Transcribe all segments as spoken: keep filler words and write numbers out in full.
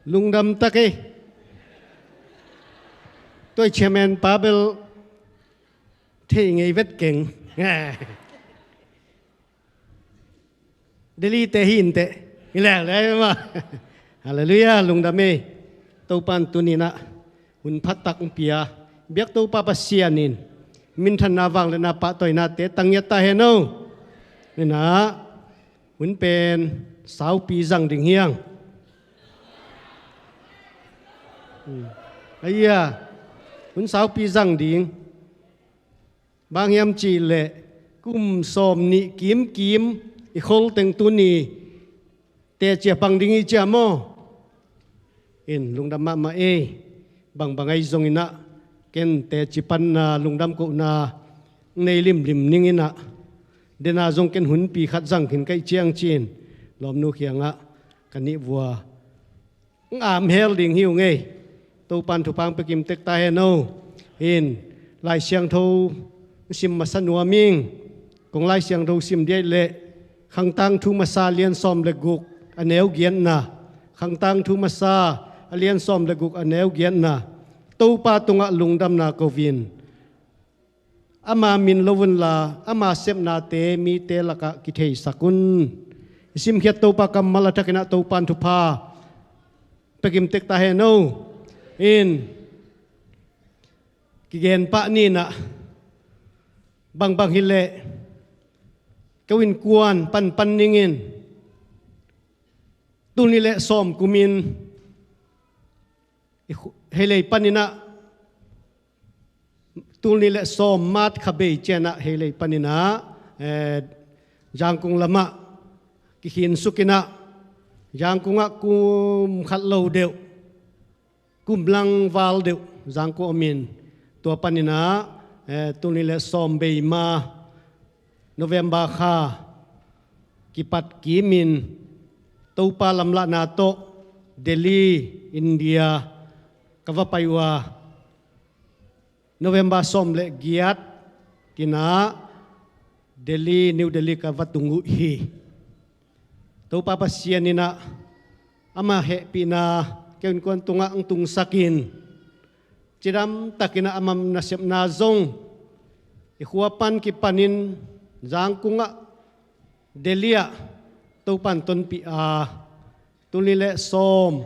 Lungdam tak ei. Tua chairman pa bel thei ngei vet keng. Delhi te hi inteh. Hi lel lel mah. Halleluiah, lungdam ei. Topa'n tuni-in ah hun phattak hong pia. Biak Topa Pasian in minthanna, vangliatna, pahtawinate tang ngiat ta hen aw. Hi-in ah hun pen saupi zang ding hi hang. Hmm. Aia, hun saupi zang ding. Bang hiam cih leh kum sawmnih kimkim i khol teng tuni teci a pang ding hi ci a maw. In lungdam mahmah ei. Bangbang ahi zongin ah ken teci panna lungdam kohna nei limlim ning in ah, den a zong ken hunpi khat zang khin ka hih ciang ci-in lawmnu kiangah ka nih vua hong am hel ding hi ung ei. Topa'n thupha hong pia kim tek ta hen aw. In Lai Siangtho sim masa nuam ing. Kong Lai Siangtho sim ding leh Khang Tangthu Masa a lian sawm le guk, a neu giatna. Khang Tangthu Masa a lian sawm le guk, a neu giatna. Topa tungah lungdamna ko in, ama min lo unla, ama sepnate mite lakah kitheisak un. I simkhiat Topa kammal a thakin ah Topa'n thupha pia kim tek ta hen aw. In kigen pah ni in ah, bangbang hi leh keu innkuan panpan ning in, tul nih le sawm kumin i khu-, Heilei panin ah, tul nih le sawm March kha bei ciang ah Heilei panin ah, eh, Zangkong lamah kikhinsuk in ah, Zangkong ah kum khat lo deuh, kum lang val deuh Zangkong om in, tua panin ah, eh, tul nih le sawm bei ma November kha kipat kimin Topa lamlahna tawh Delhi, India ka va pai uh a, November sawm le giat in ah Delhi, New Delhi ka va tung uh hi. Topa Pasian in ah ama hehpihna keu innkuan tungah hong tungsak in, cidam takin ah ama nasepna zong i khua pan kipanin Zangkong ah, Delhi ah Topa'n tonpih a, tul nih le sawm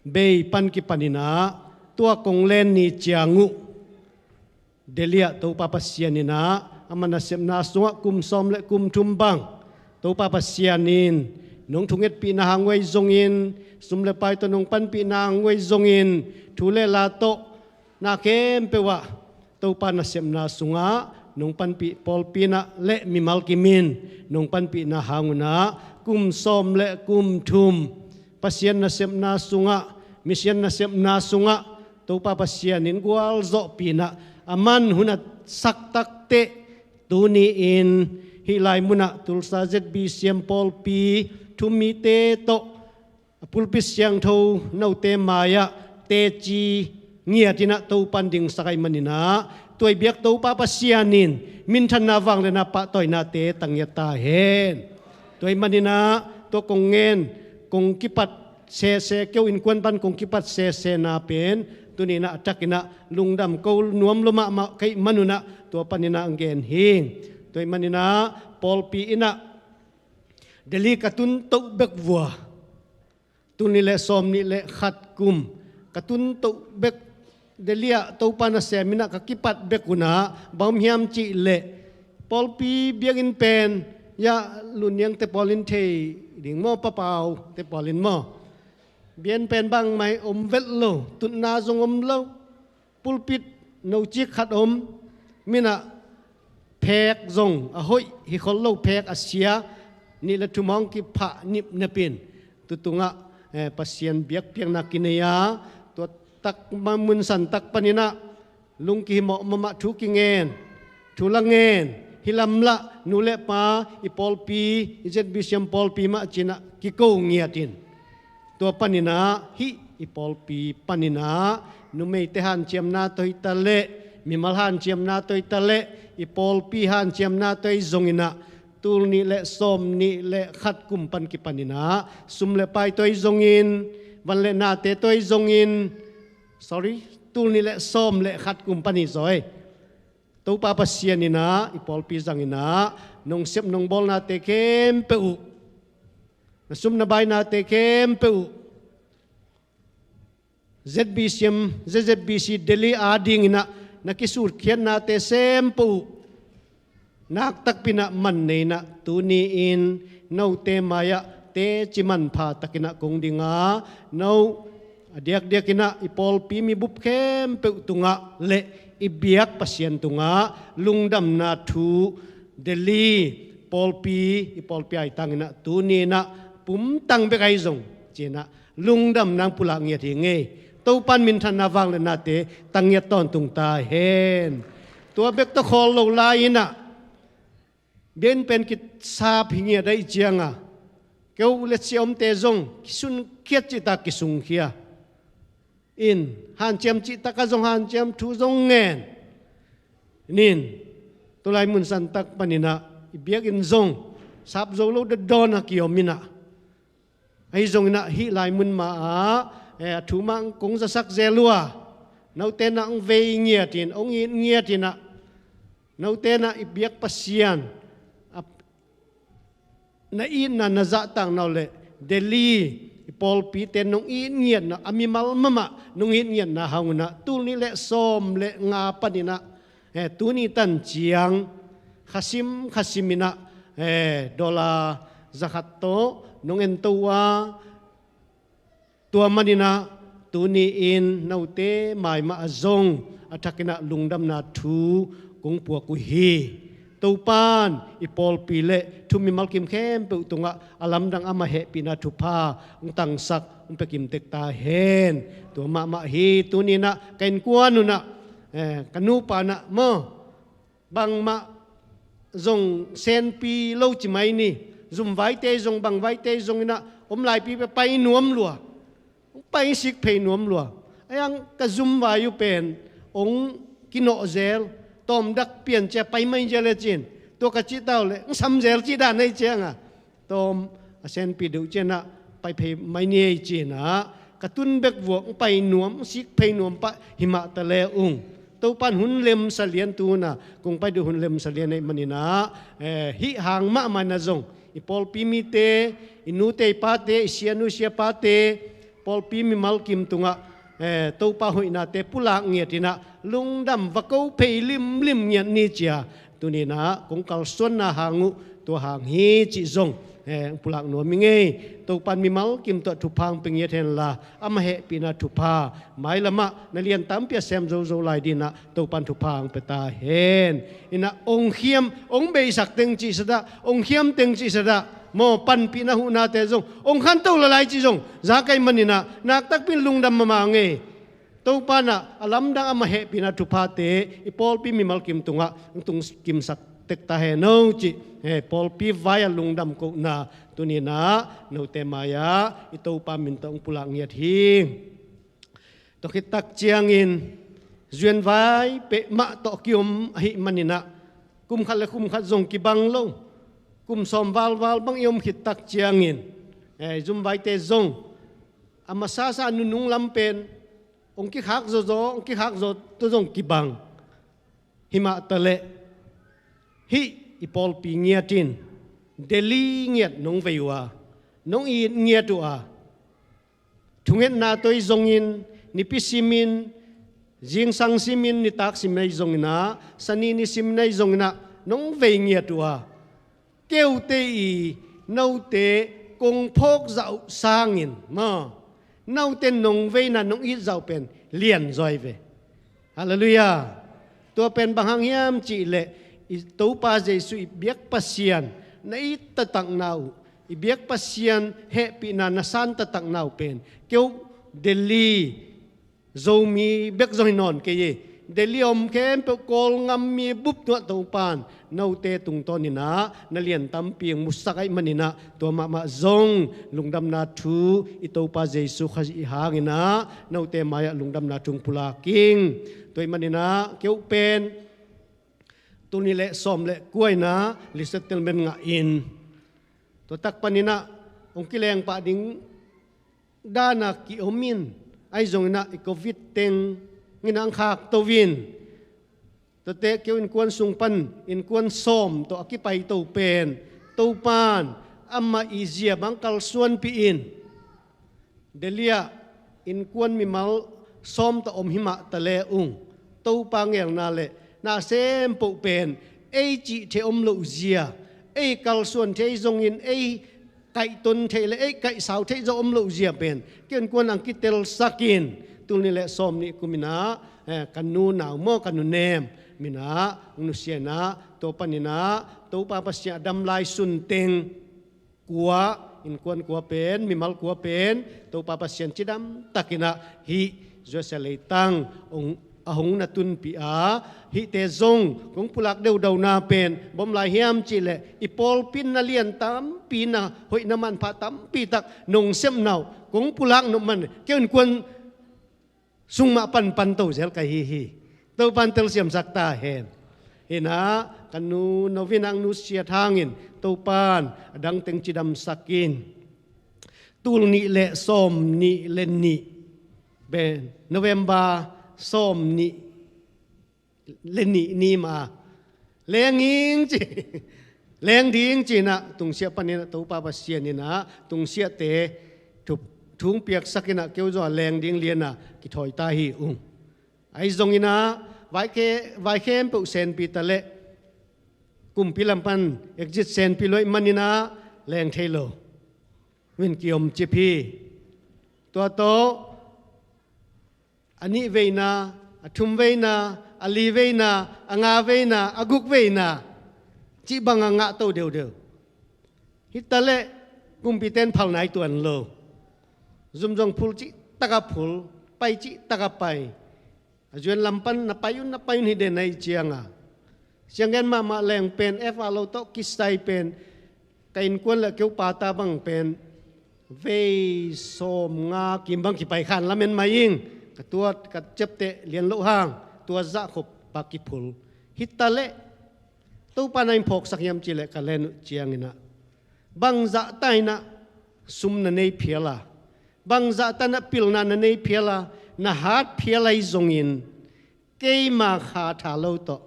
bei pan kipanin ah tua kong len ni ciang uh Delhi ah Topa Pasian in ah ama nasepna sungah kum sawm le kum thum bang Topa Pasian in nong thungetpihna hang uh ahi zongin, sum le pai tawh nong panpihna hang uh ahi zongin, thu le la tawh na khempeuh ah Topa nasepna sungah nong panpih pawlpi in ah le mimal kimin nong panpihna hang un ah kum sawm le kum thum Pasian nasepna sungah, Misian nasepna sungah Topa Pasian in gualzawhpih in ah a man hun a sak takteh, tuni-in hih lai munah Tulsa Z B C M pawlpi thu-um mite tawh a pulpit siangtho note mai-ah teci ngiat in ah Topa'n dingsak ahih manin ah, tua i biak Topa Pasian in minthanna, vangliatna, pahtawinate tang ngiat ta hen. Tua ahih manin ah tua kong ngen, kong kipat sese, keu innkuan pan kong kipat sesena pen tuni-in ah a takin ah lungdam ko nuam lua mahmah ka hih man un ah tua panin ah hong gen hi ing. Tua ahih manin ah pawlpi in ah Delhi ka tun toh bek vua, tul nih le sawm nih le khat kum ka tun toh bek, Delhi ah Topa nasem in ah ka kipat bek un ah, bang hiam cih leh pawlpi biakinn pen, ya, Lun Niang te pawl in thei ding maw, Pa Pau te pawl in maw, biakinn pen bangmah om vet lo, tutna zong om lo, pulpit nocik khat om, min ah phek zong a hoih hi khol lo, phek a sia, nih le thum hong kiphah nipnep in, tu tungah, eh, Pasian biakpiakna kinei a, tua tak ma-, mun san tak panin ah lung kihimawh mahmah, thu kingen, thu la ngen, hih lamlah nu le pa, i pawlpi, i Z B C M pawlpi mah ci-in ah kiko ngiat in, tua panin ah hih i pawlpi panin ah numeite hanciamna tawh hi ta leh, mimal hanciamna tawh hi ta leh, i pawlpi hanciamna tawh hi zongin ah, tul nih le sawm nih le khat kum pan kipanin ah sum le pai tawh hi zongin, Van le nate tawh zongin, sorry, tul nih le sawm le khat kum pan hi zaw ei. Topa Pasian in ah i pawlpi zang in ah nong sep nong bawlnate khempeuh uh, na sum na bainate khempeuh uh, Z B C M, Z Z B C Delhi ading in ah na kisutkhiatnate sem peuh uh, naktakpi in ah man nei in ah tuni-in note mai-ah teci manpha takin ah kong ding a, no a diakdiakin ah i pawlpi mibup khempeuh tungah le i biak Pasian tungah lungdamna thu Delhi pawlpi, i pawlpi aitang in ah tuni in ah pumtang bek ahi zong ci-in ah lungdamna hong pulak ngiat hi ing ei. Topa in minthanna, vangliatnate tang ngiat tawntung ta hen. Tua bek tawh khawl lo lai in ah biakinn pen kisap hi ngiat ahih ciangin ah keu le sia omte zong kisunkhiat cihtak kisungkhia in, hanciam cihtak ah zong hanciam, thu zong ngen in, tulai mun santak panin ah i biakinn zong sap zo lo dadawn a kiom in ah, ahi zongin ah hih lai mun mah ah, eh, a thu mah kong zasak zel uh a, note in ah hong vei ngiat in, hong it ngiat in ah, note in ah i biak Pasian a, na itna na zahtakna uh le Delhi i pawlpite nong it ngiatna, a mimal mahmah nong it ngiatna hang un ah tul nih le sawm le nga panin ah, eh, tuni tan ciang khasim khasim in ah, eh, dollar zakhat tawh nong ento uh a, tua manin ah tuni-in note mai mah ah zong a thakin ah lungdamna thu kong puak uh hi. Topa in i pawlpi le thu mimal kim khempeuh tungah a lamdang ama hehpihna thupha hong tangsak, hong pia kim tek ta hen. Tua mahmah hi. Tuni in ah ka innkuan un ah, eh, ka nupa in ah maw, bangmah zong senpi lo ci mai ni, zumvaite zong, bangvaite zong in ah om laipi pia pai nuam lua, pai sik phei nuam lua. Ahi hang ka zumvai uh pen hong kinawh zel, tawm dak pian cia pai mai zel e ci-in, tua ka cih ta uh leh hong sam zel cih dan ahih ciangin ah tawm a senpi deuh ciangin ah pai phei mai ni ei ci-in ah, ka tun bek vuak, hong pai nuam, hong sik phei nuam pah hi mah ta le ung. Topa in hun lemsa lian, tu-in ah kong pai deuh hun lemsa lian ahih manin ah, eh, hih hang mahmah in ah zong i pawlpi mite, i nute i pate, i sianu siapate, pawlpi mimal kim tungah, eh, Topa hoihnate pulak ngiat in ah lungdam va ko phei limlim ngiat ni ci-a tuni in ah kong kalsuanna hang uh tua hang hi cih zong, eh, pulak nuam ing ei. Topa in mimal kim tawh thupha hong pia ngiat hen la, ama hehpihna thupha mailam ah na lian tampi a sem zozo lai dingin ah Topa in thupha hong pia ta hen. In ah hong khiam, hong beisak teng cih sa dah, hong khiam teng cih sa dah, maw, panpihna huhnate zong hong khanto lel lai cih zong za ka hih manin ah naktakpi in lungdam mahmah ing ei. Topa in ah a lamdang ama hehpihna thuphate i pawlpi mimal kim tungah hong tung kimsak tek ta hen aw cih, eh, pawlpi vai-ah lungdam kohna tuni in ah note mai-ah i Topa min tawh hong pulak ngiat hi. Tua khit tak ciangin zuan vai peuhmah tawh kiom ahih manin ah kum khat le kum khat zong kibang lo, kum sawm valval bang i om khit tak ciangin, eh, zumvaite zong a masasa nunung lam pen hong kikhak zawzaw, hong kikhak zaw tawh zong kibang. Hi mah ta leh hih i pawlpi ngiat in, Delhi ngiat nong vei uh a, nong it ngiat uh a, thungetna tawh zongin, nipi simin, zingsang simin, nitak simin ahi zongin ah, sani ni simin ahi zongin ah nong vei ngiat uh a, keute i, note kong phawk zah uh sangin maw, note nong veina nong it zah uh pen lian zaw hi ve. Halleluiah. Tua pen bang hang hiam cih leh i Topa Jesu i biak Pasian na it taktakna uh, i biak Pasian hehpihna na san taktakna uh pen keu Delhi Zomi bek zong hi nawn kei hi. Delhi a om khempeuh Kawlgam mi bup tungah Topa in note tungtawn in ah na lian tampi hong musak ahih manin ah tua mahmah zong lungdamna thu i Topa Jesu Khazih hangin ah note mai-ah lungdamna thu hong pulak ing. Tua ahih manin ah keu pen tul nih le sawm le kua in ah resettlement ngah in, tua tak panin ah hong kileng pah ding dana ki-om in, ahi zongin ah i covid teng in ah ang khakto in, tuate keu innkuan sung pan innkuan sawm tawh a kipaito pen Topan amah i zia bang kalsuanpih in, Delhi ah innkuan mimal sawm tawh om himah ta le ung, Topa ngelna le na sem poh pen ei cih thei om loh zia, ei kalsuan thei zongin ei kaihton theih le ei kaihsau theih zo om loh zia pen keu innkuan ang kitelsak in, tul nih le sawm nih kum in ah, eh, ka nu nau maw, ka nu nem min ah ang nusia in ah, tua panin ah Topa Pasian a dam lai sun teng kua, innkuan kua pen, mimal kua pen Topa Pasian cidam takin ah hih Jerusalem leitang hong, a hong na tunpih a, hihte zong kong pulak deudau na pen bawm lai hiam cih leh i pawlpi in na lian tampi, na hoih na manpha tampi tak nong sep nau kong pulak nop man keu innkuan sung mah panpan to zel ka hi hi. Topan telsiamsak ta hen. Hi in ah ka nu Novin ang nusiat hangin Topan a dang teng cidamsak in, tul nih le sawm nih le nih pen November sawm nih le nih ni mah leng ing ci, leng ding ci in ah tungsiah panin ah Topa Pasian in ah tungsiahte thu, thu hong piaksak in ah keu zaw a leng ding lian a kithawi ta hi ung. Ahi zongin ah vaikhe, vai khempeuh senpi ta leh kumpi lam pan exit senpi lo ahih manin ah leng thei lo. Min kiom cip hi. Tua tawh a nih veina, a thum veina, a li veina, a nga veina, a guk veina cih bang a ngah to deudeu. Hi ta leh kumpite in phal nai tuan lo. Zum zong phul cih tak a phul, pai cih tak a pai. A zuan lam pan na pai un, na pai un hi den ahih ciang a. Sianggen mahmah leng pen F R lo tawh kisai pen ka innkuan le keu pa ta bang pen vei sawm nga kim bang kipai khan lamen mai ing. Ka tuat ka ciapteh lian loh hang tua zah khop bang kiphul. Hi ta leh Topa na in phawksak hiam cih leh ka len uh ciangin ah bang zah ta in ah sum na nei phial a, bang zah ta in ah pilna na nei phial a, na hat phial ahi zongin keima kha tha lo tawh,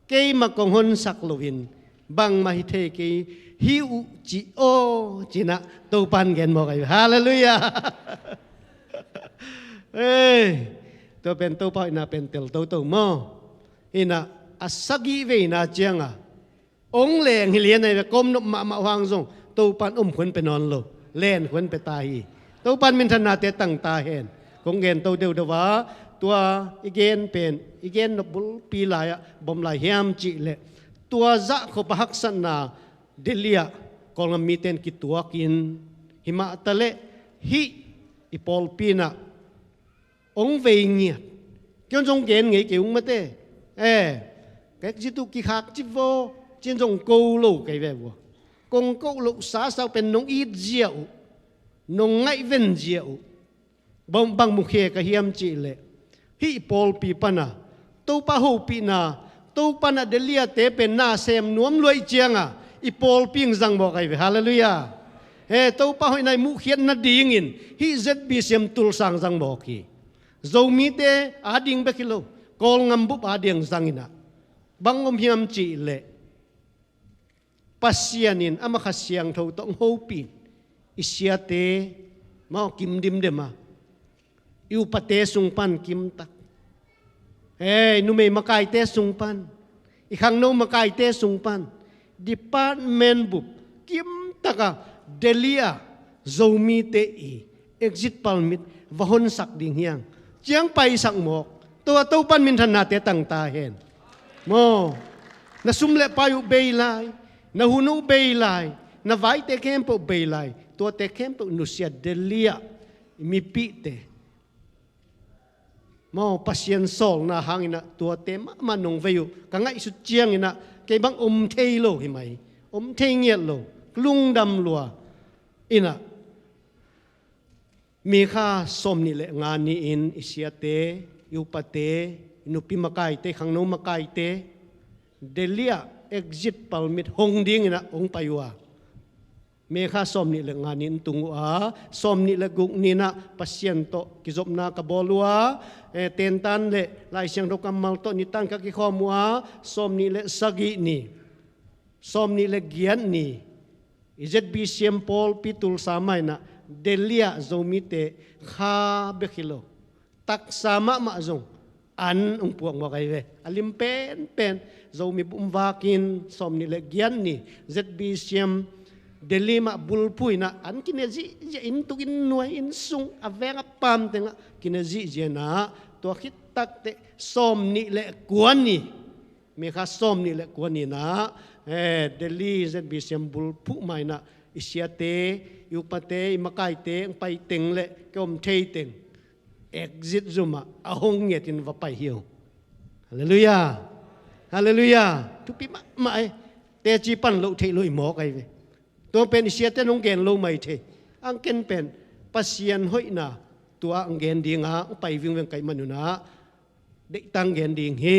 keima kong honsak loin bangmah hi thei kei hi uh ci aw ci in ah Topan gen mawk ahi. Halleluiah. Ei, tua pen Topa hoihna pen tel toto maw. Hi in ah a sagih veina ciang a hong leng hi lian ahi ve, ka om nop mahmah uh hang zong Topan om khuan pe nawn lo, len khuan pe ta hi. Topan minthannate tang ta hen. Kong gen to deudeu a, tua i gen pen i gen nop bulpi lai ah bawm lai hiam cih leh tua zah khop a haksatna Delhi ah Kawlgam mite in kituak in, hi mah ta leh hih i pawlpi in ah hong vei ngiat. Kei zong gen ngei kei ung mate. Eh, ka exit uh kikhak cip vaw ci-in zong ko lo kei ve vua. Kong koh loh sasau pen nong it zia uh, nong ngaihven zia uh. Bang, bang mukhia ka hiam cih leh hih pawlpi pan a Topa hopihna, Topa in ah Delhi ah te pen na sem nuam lua ahih ciang a i pawlpi in zang mawk ahi ve. Halleluiah. He, Topa hoihna i muhkhiat nadingin hih Z B C M Tulsa in zang mawk hi. Zomite ading bek hi lo, Kawlgam bup ading zang in ah. Bang om hiam cih leh Pasian in amah Kha Siangtho tawh hong hopih in i siate maw kim dimdem a, i upate sung pan kim tak, hei, numei makaite sung pan, i khangno makaite sung pan, department bup kim tak a Delhi ah Zomite i exit permit va honsak ding hi hang. Ciang paisak mawk. Tua Topan minthannate tang ta hen. Maw, na sum le pai uh bei lai, na hun uh bei lai, na vaite khempeuh bei lai, tuate khempeuh nusia Delhi ah mipihte. Maw, Pasian sawlna hangin ah tuate mahmah nong vei uh ka ngaihsut ciangin ah kei bang om thei lo hi mai. Om thei ngiat lo, lungdam lua. In ah mi kha sawm nih le nga ni-in i siate, i upate, i nupi makaite, i khangno makaite Delhi ah exit permit hong dingin ah hong pai uh a, Mekha sawm nih le nga ni in tung uh a, sawm nih le guk ni-in ah Pasian tawh kizopna ka bawl uh a, eh, tentan le Lai Siangtho kammal tawh nitak ka kikhawm uh a, sawm nih le sagih ni, sawm nih le giat ni, i Z B C M pawlpi Tulsa mah in ah Delhi ah Zomite kha bek hi lo, taksa mahmah zong an hong puak mawk ahi ve. A lim penpen Zomi bumvakin sawm nih le giat ni Z B C M Delhi mah bulphuh in ah an kine zihziah, inn tuk inn nuai inn sung a veng a pam tengah kine zihziah in ah, tua khit takteh sawm nih le kua ni, Mekha sawm nih le kua ni-in ah, eh, Delhi Z B C M bulphuh mah in ah i siate, i upate, i makaite hong pai teng le ka om thei teng exit zum ah a hong ngetin va pai hi uh. Halleluiah. Halleluiah. Thupi mahmah e. Teci pan loh theih loh i mawk ahi ve. Tua pen i siate in hong gen lo mai thei. Ang ken pen Pasian hoihna tua hong gen ding a hong pai vingveng ka hih man un ah, deihtak hong gen ding hi.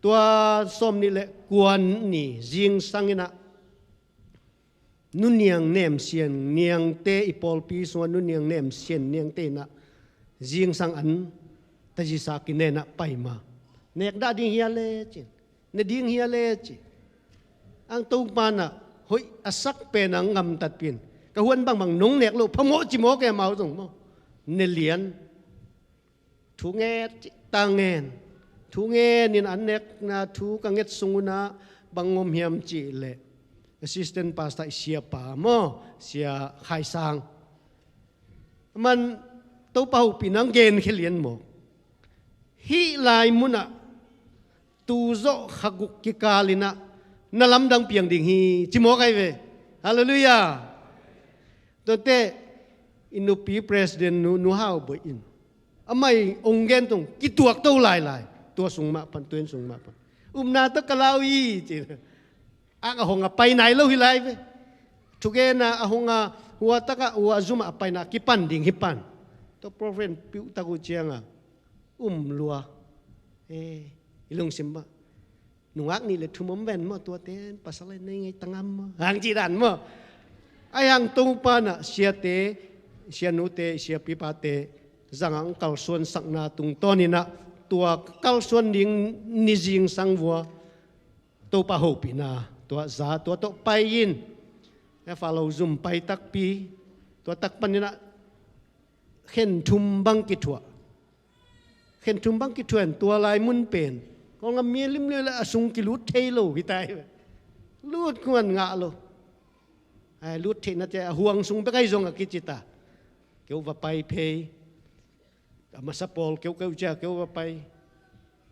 Tua sawm nih le kua ni zingsang in ah Nu Niang Nem Sian Niangte, i pawlpi sungah Nu Niang Nem Sian Niangte in ah zingsang an tazisa kine in ah pai ma. Nek dah ding hia le ci, ne ding hia le ci. Ang Topa in ah hoih a sak pen a ngamtatpih in, ka huan bangbang nong nek loh phamawh ci mawk e, amau zong maw. Ne lian. Thu nget, ta ngen. Thu ngen in an nekna thu ka nget sung un ah bang om hiam cih leh, assistant pastor i siapa maw, Sia Khai Sang, aman Topa hopihna hong genkhia lian mawk. Hih lai munah tu zawh kha guk kikal in ah na lamdang piang ding hi ci mawk ahi ve. Halleluiah. Tuate i nupi president nu, Nu Hau Boih in, amah i hong gen tawh kituak to lailai. Tua sung mah pan, tua inn sung mah pan, upna tawh ka lau hi ci. Ak a hong a pai nai lo hi lai ve. Thugen a, a hong a, hua tak ah, hua zum ah a paina kipan ding hi pan. Tua prophet in piuhtak uh ciang a um lua. Eh, i lungsim mah, nungak nih le thum om ven maw, tuate in pasal a nei ngei ta ngam maw, hong ci dan maw. Ahi hang Topa in ah siate, sianute, siapipate zang a hong kalsuansakna tungtawn in ah, tua kalsuan ding ni zingsang vua Topa hopihna tua za, tua tawh pai in, e, Falo zum pai takpi, tua tak pan in ah khen thum bang kithuah. Khen thum bang kithuah in tua lai mun pen Kawlgam mi a lim leh a sung kilut thei lo hi ta hi. Lut kuan ngah lo. Ai, lut theihna te a huang sung bek ahi zong a kici ta. Keu va pai phei. A masa pawl keukeu cia keu va pai.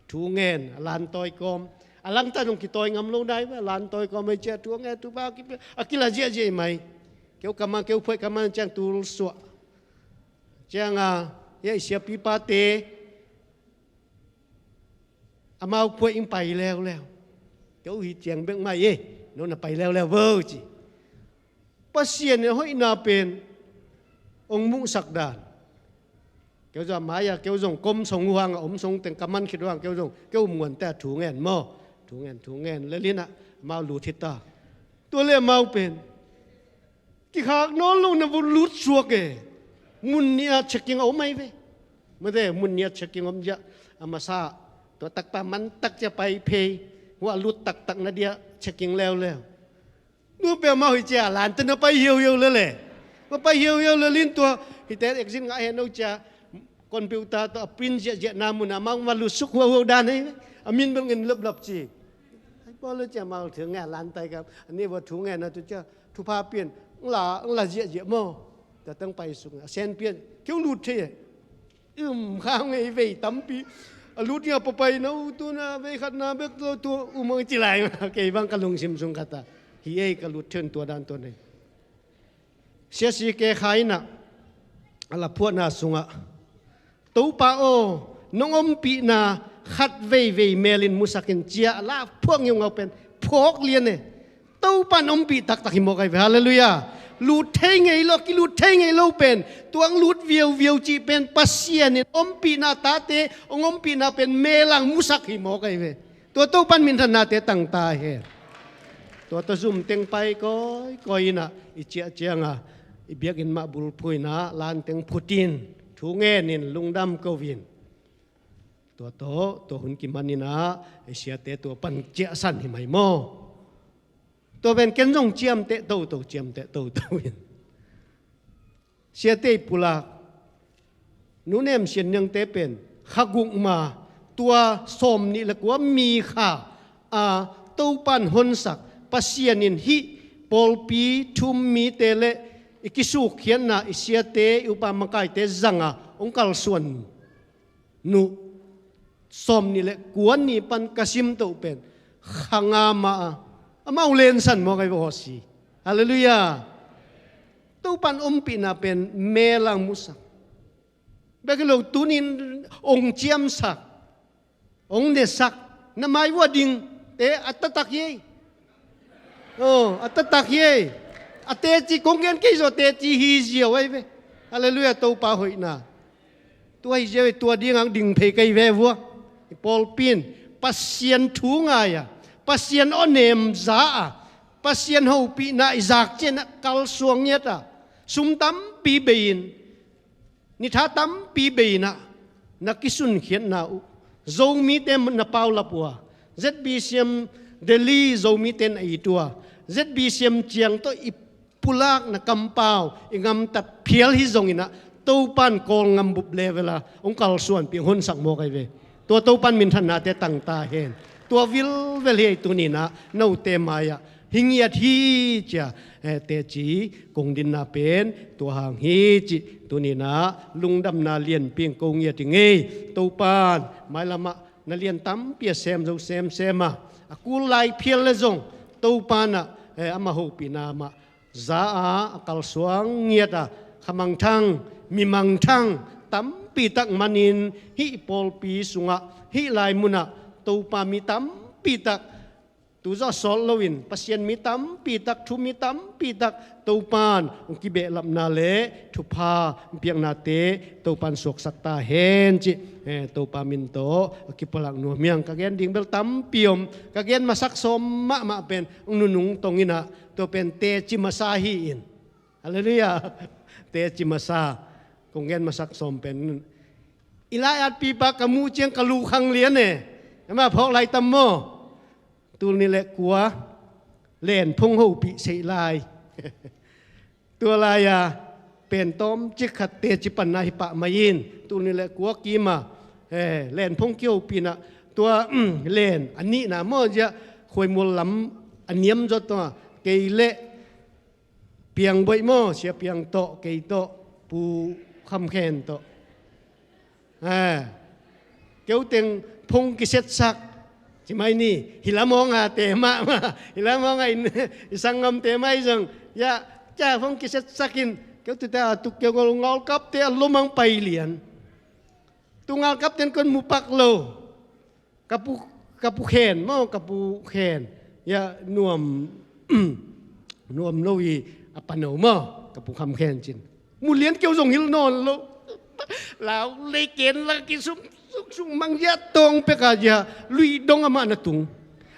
Thu ngen, a lantawi kawm. A langtan hong kitawi ngam lo nai ve, a lantawi kawm ahi cia thu ngen, thu va a kila ziahziah mai. Keu kama, keu phuaih kama ciang tul suah. Ciang a, hia i siapipate, amau phuaih in pai leuleu. Keu hi ciang bek mai e, no na pai leuleu vo ci. Pasian in hoihna pen hong muhsak dan. Keu zong a mai-a, keu zong kom song uh hang a om song teng ka man khit uh hang, keu zong, keu um nguan te a thu ngen maw. Thu ngen, thu ngen, lel in ah, amau lut hi ta. Tua le amau pen kikhak nawn lo na vun lut suak e. Mun nih a checking a om ahi ve. Mate, mun nih a checking om ziah, a masa, tua takpa man tak cia pai phei. Hua lut taktak na dia checking leuleu. Nu pia mau hi cia, lante na pai hiauhiau lele. Ma pai hiauhiau lelin tua, hite exit ngah hen no cia, computer tawh a print ziahziah na mun a mau ma lutsuk huauhuau dan hi. A min bel ngen laplap ci. Ai pawl le cia mau thu ngen lantai kam, a ni va thu ngen na tu cia, thupha pian, ng la, ng la ziahziah maw. Tua tang pai suk a sen pian, keu lut thei e. Um, khang ei vei tampi. A lut nia papai na u tu na vei khat na bek tu, tu um ang ci lai ma. Kei bang ka lungsim sung kata. Hi ei ka lut then tua dan tua nei. Sia si ke khai na. A la phuahna sungah, Topa aw, nong ompihna khat veivei melin musakin cia a la phuak ngeungau pen phawk lian e. Topa in ompih taktak hi mawk ahi ve. Halleluiah. Lut thei ngei lo, kilut thei ngei lo pen, tuang lut viauviau cih pen Pasian in ompihna tate, hong ompihna pen melang musak hi mawk ahi ve. Tua Topa in minthannate tang ta hen. Tua tawh zum teng pai kawikawi in ah i ciah ciangah i biakinn mah bulphuh in ah lan teng phut in thu ngen in lungdam ko in. Tua tawh tua hun kiman in ah i siate tua pan ciahsan hi mai maw? Tua pen ken zong ciamteh toto, ciamteh toto in. Siate i pulak, Nu Nem Sian Niangte pen kha guk ma, tua sawm nih le kua mi kha a, Topan honsak, Pasian in hih pawlpi thu-um mite le i kisukkhiatna i siate i upa makaite zanga hong kalsuan nuh sawm nih le kua ni pan ka sim toh pen kha nga mah a, amau lensan mawk ahi ve aw si. Halleluiah. Topan ompihna pen melang musak bek hi lo, tunin ong ciamsak, ong nesak, na mai vua dingte a taktak hi ei. Oh, a taktak hi ei. A teci kong gen kei zaw teci hi ziau ahi ve. Halleluiah, Topa hoihna. Tua hi ziau ei, tua dingah ding phei kei ve vua. I pawlpi in Pasian thu ngai a, Pasian awnem za a, Pasian hopihna i zak ciangin ah kalsuang ngiat a, sum tampi bei in, ni tha tampi bei in ah na kisunkhiatna uh, Zomite na paulap uh a, Z B C M Delhi Zomite na it uh a, Z B C M ciang tawh i pulakna kampau i gamtat phial hi zongin ah, Topan Kawlngam bup level a hong kalsuanpih, hong honsak mawk ahi ve. Tua Topan minthannate tang ta hen. Tua vilvel hi ei, tuninah note mai-ah hi ngiat hi cia, eh, teci kong dinna pen tua hang hi cih tuninah lungdamna lianpi in ko ngiat hi ngei. Topan mailamah na lian tampi a sem zo semsem a, a kul lai phial le zong Topanah, eh, amah hopihna mah za a, a kalsuang ngiat a, khamangthang, mimangthang tampitak manin hih pawlpi sungah, hih lai munah Topa mi tampitak, tu zawh sawt loin Pasian mi tampitak, thu mi tampitak Topan hong kibehlapna le thupha hong piaknate Topan suaksak ta hen cih, eh, Topa min tawh a kipulak nuam hi ing. Ka gen ding bel tampi om, ka gen masak sawm mahmah pen hong nunung tong inah, tua pen teci masa hi in. Halleluiah. Teci masa. Kong gen masak sawm pen i lai-at pipa ka muh ciang ka lukhang lian e. Amah phawk lai tam maw? Tul nih le kua len phung hopih seih lai. Tua lai-a pen tawmcik khat teci panna hi pah mai in, tul nih le kua kima, eh, len phung kihopihna, tua len a nihna maw, ziah Khuaimual lam a niam zawt tua, kei le Piangboih maw, Sia Piang tawh, kei tawh, Pu Kham Khen tawh. Eh, keu teng phung kisetsak ci mai ni, hi lam hong a te mah mah, hi lam hong a in, i sanggamte mah i zong, ya, ca phung kisetsak in, keu tute a tuk keu ngol, ngalkapte a lomang pai lian. Tu ngalkapte in kon mu pak lo. Ka pu, ka pu Khen maw, ka pu Khen. Ya, nuam, nuam lo hi a pano maw, ka pu Kham Khen cin. Mu lian keu zong hilh nawn lo. Lau lei ken la kisum, sum, sum mang ya tong pek a ya, lui dong amah na tung.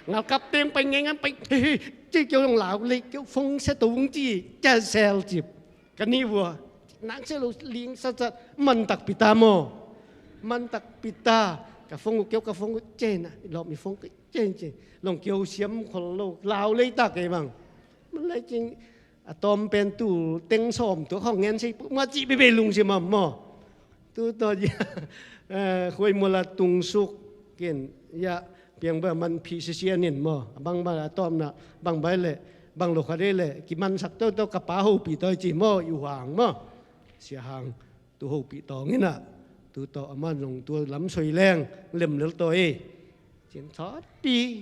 Ngalkap teng pai ngei ngan pai, he, he, ci keu zong lau lei keu fong se tung ci, ca sel cip. Ka nih vua, nang se lo ling satsat, man takpi ta maw. Man takpi ta, ka fong uh keu, ka fong uh cen a, i lawm i fong kei cen cen. Long keu siam khol lo, lau lei ta kei bang. Man lai cing, a tawm pen tu, teng sawm tu, khong ngen sei, ma ci bebe lungsim am maw. Tu tawh, eh, Khuaimual a tungsuk kin, ya, Piangboih a man phih sisian in maw, a bang bang a tawmna, bang bai le, bang lo kha dei le, kimansak toto ka pa hopih tawi ci maw, i uh hang maw. Sia Hang, tu hopih tawng inah, tu tawh a man zong tu lam soi leng, lem lel tawi. Cin sawtpi,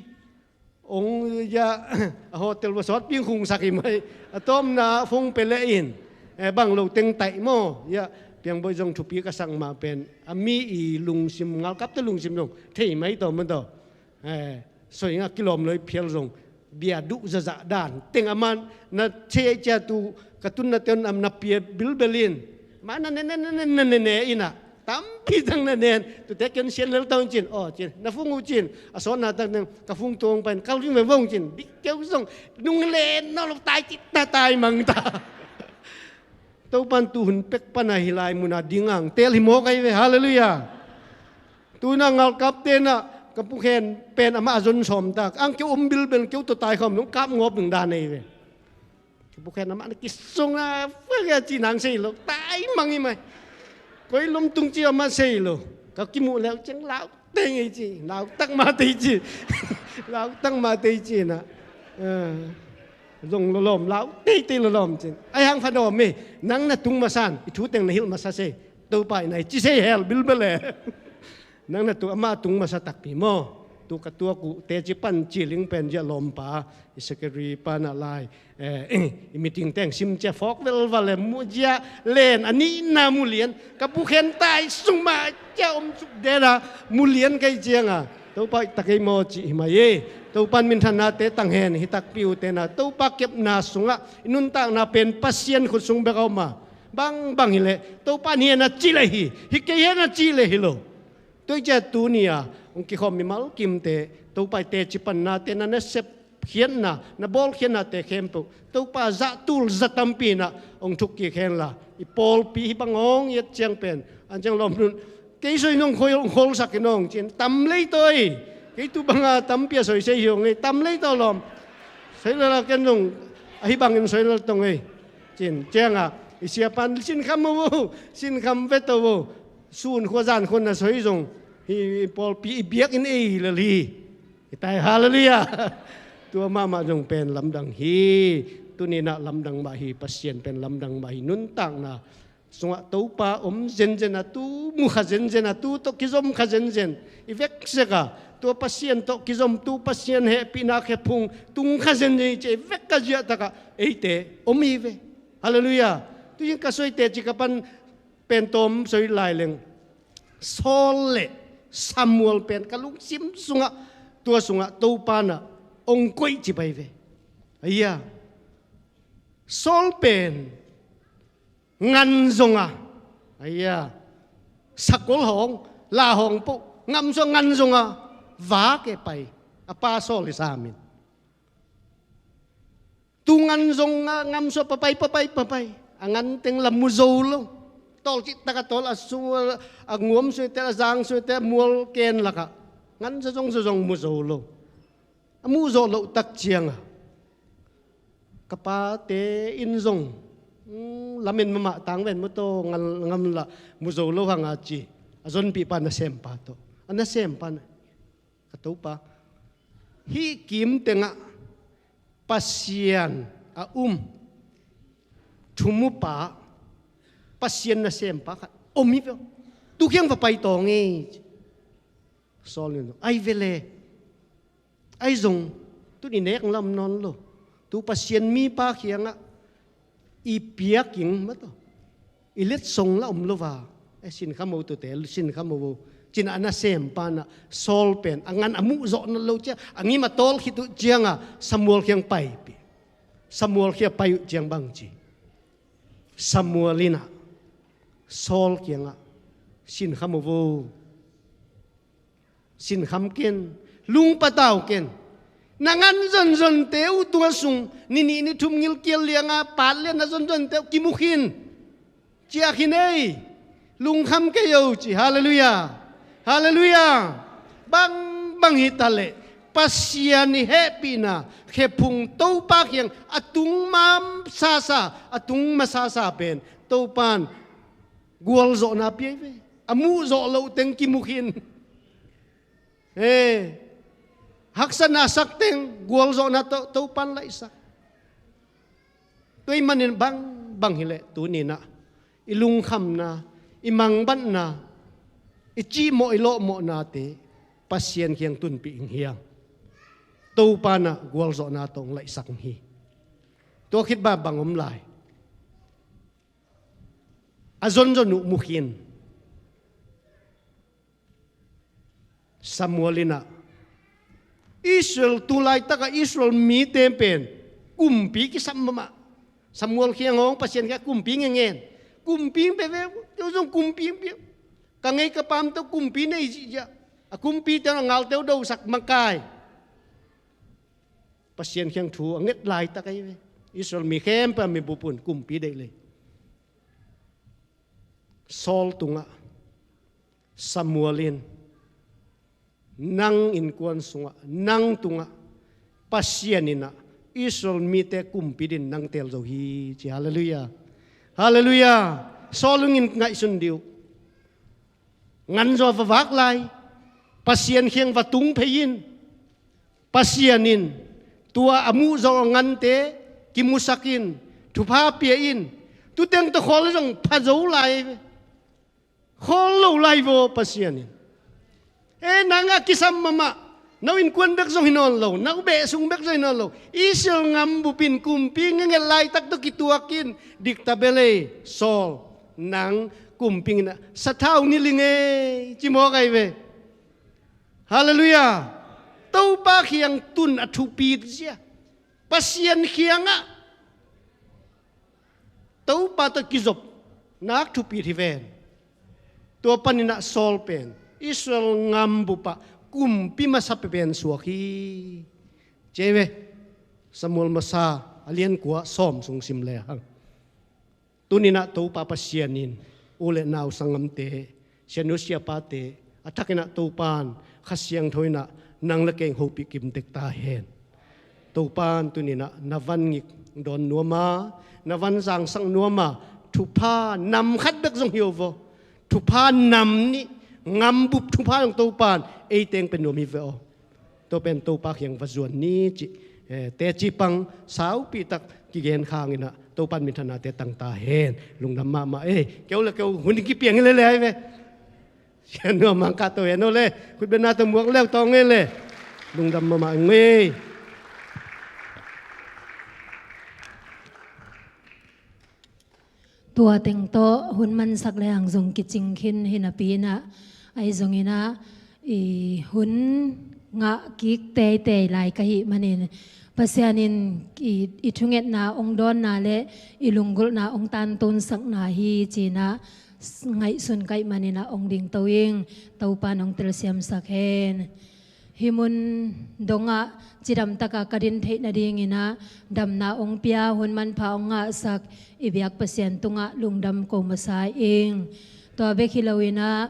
ong ya, a hotel va sawtpi khungsak hi mai, a tawmna phung pe le in, eh, bang lo teng taih maw, ya, Piangboih zong thupi ka sak mah pen, a mi i lungsim, ngalkapte lungsim zong, thei mai tawm man tawh. Eh, soi nga kilawm loi phial zong, bia duh zazah dan teng a man, na thei cia tu, ka tunna ten am na pia bilbel in, ma na ne ne ne ne ne ne inah, Tampi tang na nen, tute kion sian lel tawh cin, aw cin, na phung uh cin, a sawtna tang tang, ka phung tuang pan, kal ving veng vong cin, dik keu zong, nung len nawn lo tai cit ta tai mang ta. Topan tuhun pek pana hi lai muna ding ang, tel hi mawk ai ve, halleluiah. Tuna ngalkap tena, ka pukhen pen amah a zon sawm ta, ang keu om bilbel keu tawh tai khawm, nung kap ngawp ding dan ai ve. Ka pukhen amah na kisung a, fak a ci nang sei lo, tai mang hi mai. Koi lom tung ci amah sei lo. Ka kimuh leu ciang lau tei ngei ci, lau tak ma tei ci. Lau tak ma tei ci na. Zong lolom, lau tei tei lolom ci. Ai hang pha dawm hi, nang na tung masan, i thu teng na hilh masa sei. Topa i nai ci sei hel bilbel e. Nang na tu amah tung masa takpi maw? Tu ka tuak uh teci pan ciling pen zia lawmpa i secretary pana lai, eh, i meeting teng sim cia fawk velval e, mu zia len a nihna mulian ka pukhen tai sung mah cia om suk dena mulian kai cianga Topa i takei maw ci hi mai e. Topan minthannate tang hen hi takpi uh tena Topa kepna sungah i nuntakna pen Pasian khut sung bek a om a, bangbang hileh Topa ni hen a ci le hi, hi kei hen a ci le hi lo. Tua i ciah tuni-a hong kikhawm mimal kimte Topa i teci pannate na nasep khiatna, na bawl khiatnate khempeuh Topa zah tul za tampi inah hong thuk kik henla, i pawlpi hih bang hong i et ciang pen an ciang lawm nun kei soi nong khol, hong kholsak in hong cin tam lei taw ei. Kei tu banga tampi a soi sei hi hong ei, tam lei taw lawm. Soi lala ken zong ahi bangin soi lal tong ei. Cin cianga i siapan sinkham uh, sinkham ve to uh. Sun khua zan khua na soi zong hi pawlpi i biak in ei lel hi. I tai halleluiah. Tua mahmah zong pen lamdang hi. Tuninah lamdang mah hi, Pasian pen lamdang mah hi. Nuntakna sungah Topa om zenzen a, tu mu kha zenzen a, tu tawh kizom kha zenzen i vek sek a, tua Pasian tawh kizom, tu Pasian hehpihna khephung tung kha zenzen i ci i vek a ziahtakah eite om hi ve. Halleluiah. Tuin ka soi teci ka pan pen tawm soi lai leng Saul le Samuel pen ka lungsim sungah, tua sungah Topa nah ong koih ci pai ve. Aia, Saul pen ngan zonga, aia, sakol hawng, la hawng poh ngamsua ngan zonga vak e pai. A pa Saul i samin tu ngan zong a ngamsua papai, papai, papai. A ngan teng la mu zo lo. Tawl cih taka tawl a su, a nguam suite, a zang suite, a mual ken lakah ngan zazong zazong mu zo lo. A muh zawh loh tak cianga ka pate in zong, mm, lamen mamah tangven mawtaw ngal ngam lah mu zo lo hanga ci. A zonpihpa nasempa tawh, a nasempa na ka Topa, hih kim tengah Pasian a um thumupa, Pasian nasempa khat om hi ve. Tu kiang va pai tawng ei. Saul in ai vele, ai zong tuni nek lam nawn lo. Tu Pasian mipa kiangah i piaking mataw, i letsong la om lo va. E, sinkham o tute, sinkham o. Cina a nasempa nah Saul pen a ngan a muh zawh nawn lo ciang a ngim a tawl khit uh cianga Samuel kiang paipih. Samuel kiang pai uh ciang bang ci? Samuel inah Saul kiangah sinkham o vo. Sinkham ken, lungpatau ken. Na ngan zonzonte uh tua sung ni nih ni thum ngilkial lianga pat lian na zonzonte uh kimu khin. Ciah khin ei, lungkham kei o ci. Halleluiah. Halleluiah. Bangbang hitaleh Pasian i hehpihna khephung Topa kiang a tung mamsasa, a tung masasa pen Topan gualzawhna piai ve. A muh zawh loh teng kimu khin. E, haksatna sak teng gualzawhna tawh Topan laihsak. Tua i manin bangbang hileh tuninah i lungkhamna, i mangbatna, i cihmawh i lawhmawhnate Pasian kiang tunpih ing hiang. Topa nah gualzawhna tawh ong laihsak ing hi. Tua khit bangbang om lai. A zonzon uh mu khin. Samuel inah Israel, tu laitakah Israel mite pen kumpi kisam mahmah. Samuel kiang hong Pasian kiang kumpi ngenngen. Kumpi pe ve, keu zong kumpi pe. Ka ngei ka pam tawh kumpi nei zihziah. A kumpi teng a ngalte uh dosak makai. Pasian kiang thu a nget laitak ahi ve. Israel mi khempeuh a mibup un kumpi deih lei. Saul tungah Samuel in, nang innkuan sungah, nang tungah Pasian in ah Israel mite kumpi dingin nang teel zo hi, ci. Halleluiah. Halleluiah. Saul in ngaihsun dih uh. Ngan zaw va vak lai. Pasian kiang va tung phei in. Pasian in tua a muh zawh a ngante kimusak in, thupha pia in. Tuteng tawh khawl zong pha zo lai ve. Khawl lo lai vaw Pasian in. E, nang a kisam mahmah. Na innkuan bek zong hi nawn lo, na beh sung bek zong hi nawn lo. Israel ngam bupin kumpi ngenget laitak tawh kituakin, dikta belei Saul, nang kumpi nginah sathau ni ling ei, ci mawk ahi ve. Halleluiah. Topa kiang tun a thupit zia. Pasian kiangah Topa tawh kizop nak thupit hi ven. Tua paninah Saul pen Israel ngam bupah kumpi masa pen suak hi. Ci ve. Samuel masa a lian kua sawm sung sim le hang. Tuninah Topa Pasian in u le nau sanggamte, sianu siapate, a thakinah Topan Kha Siangtho inah nang le keng hopih kimtek ta hen. Topan tuninah na van ngik dawn nuama, na van zangsak nuama, thupha nam khat bek zong hi uh vaw. Thupha nam nih, ngambup thupha zong Topan eiteng pe nuam hi ve aw. Tua pen Topa kiang va zuan ni cih, eh, teci pang saupi tak kigen khanginah Topan minthanate tang ta hen. Lungdam mahmah ei. Keu le keu hun kipiang hi lele ai ve. Sian nuam mangkah to hen aw le. Khutbetna to muak leu tawng ei le. Lungdam mahmah ei. Tua teng tawh hun mansak le hang zong kicing khin hi napi inah, ahi zonginah i hun ngah kik teitei lai ka hih manin Pasian in i, i thungetna hong dawnna le i lunggulhna hong tantunsakna hi cinah ngaihsun ka hih maninah hong dingto ing. Topan hong telsiamsak hen. Hih mun dongah cidamtaka ka din theih nadinginah damna hong pia, hun manpha hong ngahsak i biak Pasian tungah lungdam ko masa ing. Tua bek hi loinah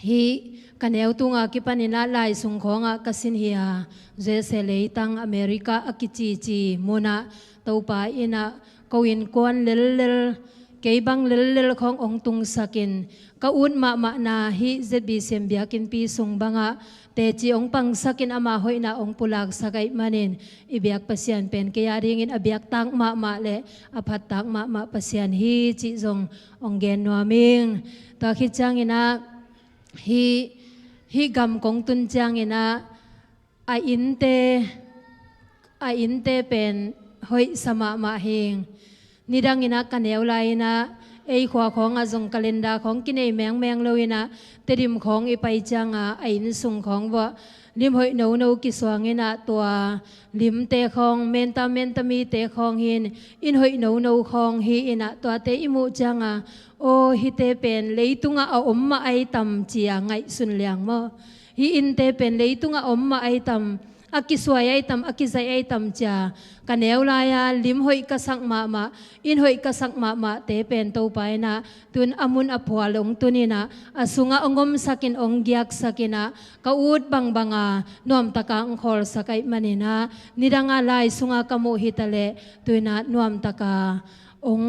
hih ka neu tunga kipaninah lai sung khawngah ka sin hi a, U S A leitang America a kicici munah Topa inah ko innkuan lellel, kei bang lellel khawng hong tungsakin, ka ut mahmahna hih Z B C M biakinnpi sung bangah teci hong pangsakin ama hoihna hong pulaksak ahih manin i biak Pasian pen kei a dingin a biaktak mahmah le a phattak mahmah Pasian hi cih zong hong gen nuam ing. Tua khit cianginah hih, hih gam kong tun cianginah a innte, a innte pen hoihsa mahmah hing. Nidanginah ka neu lai-inah ei khua khawngah zong calendar khawng kinei mengmeng loinah Tedim khawng i pai cianga a inn sung khawng vuah lim hoih nono kisuanginah tua limte khawng menta menta mite khawng hin inn hoih nono khawng hi inah tuate i muh cianga aw hihte pen leitungah a om mah ai tam cia ngaihsun liang maw? Hih innte pen leitungah om mah ai tam, a kisuai ai tam, a kizaih ai tam cia ka neu lai-a lim hoih ka sak mahmah, inn hoih ka sak mahmahte pen Topa inah tun a mun a phual hong tuninah a sungah hong omsakin hong giaksakinah ka ut bangbanga nuamtaka hong khawlsak ahih maninah nidanga lai sunga ka muh hitaleh tuinah nuamtaka hong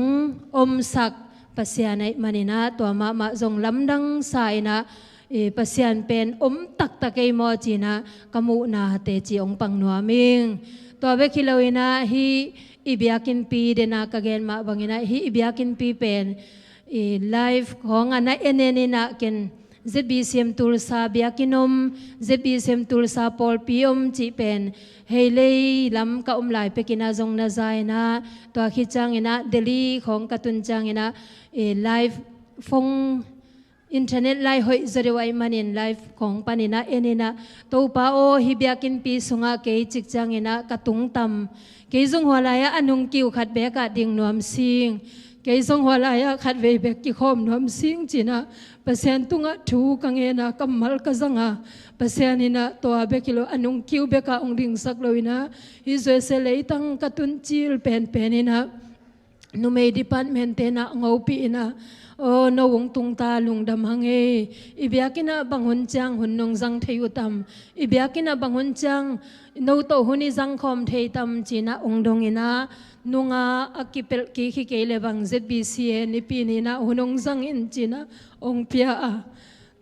omsak Pasian ahih maninah tua mahmah zong lamdang sa inah i Pasian pen om taktak ei maw cinah ka muhna teci hong pang nuam ing. Tua bek hi loinah hih i biakinnpi dena ka gen mah banginah hih i biakinnpi pen i live khawngah na en en inah ken Z B C M Tulsa biakinn om, Z B C M Tulsa pawlpi om cih pen hei lei lam ka om lai pekinah zong na za inah tua khit cianginah Delhi khawng ka tun cianginah i live phone internet lai hoih zaw deuh ahih manin live khawng paninah en inah Topa aw hih biakinnpi sungah kei cik cianginah ka tungtam, kei zong hua lai-ah a nung kiu khat bekah ding nuam sing, Kei zong hua lai-ah khatvei bek kikhawm nuam sing cinah Pasian tungah thu ka ngenah kammal ka zangah Pasian inah tua bek hi lo a nungkiu bekah hong dingsak lo inah hi zuaise leitang ka tun cil penpen inah numei department tenah ngopih inah aw no hong tungta lungdam hang ei. I biakinnah bang hun ciang hun nong zang thei uh tam? I biakinnah bang hun ciang no tawh hun i zangkhawm thei tam cinah hong dong inah nunga a kipelh kik hi kei le bang Z B C A nipi ninah hun hong zang in cinah hong pia a.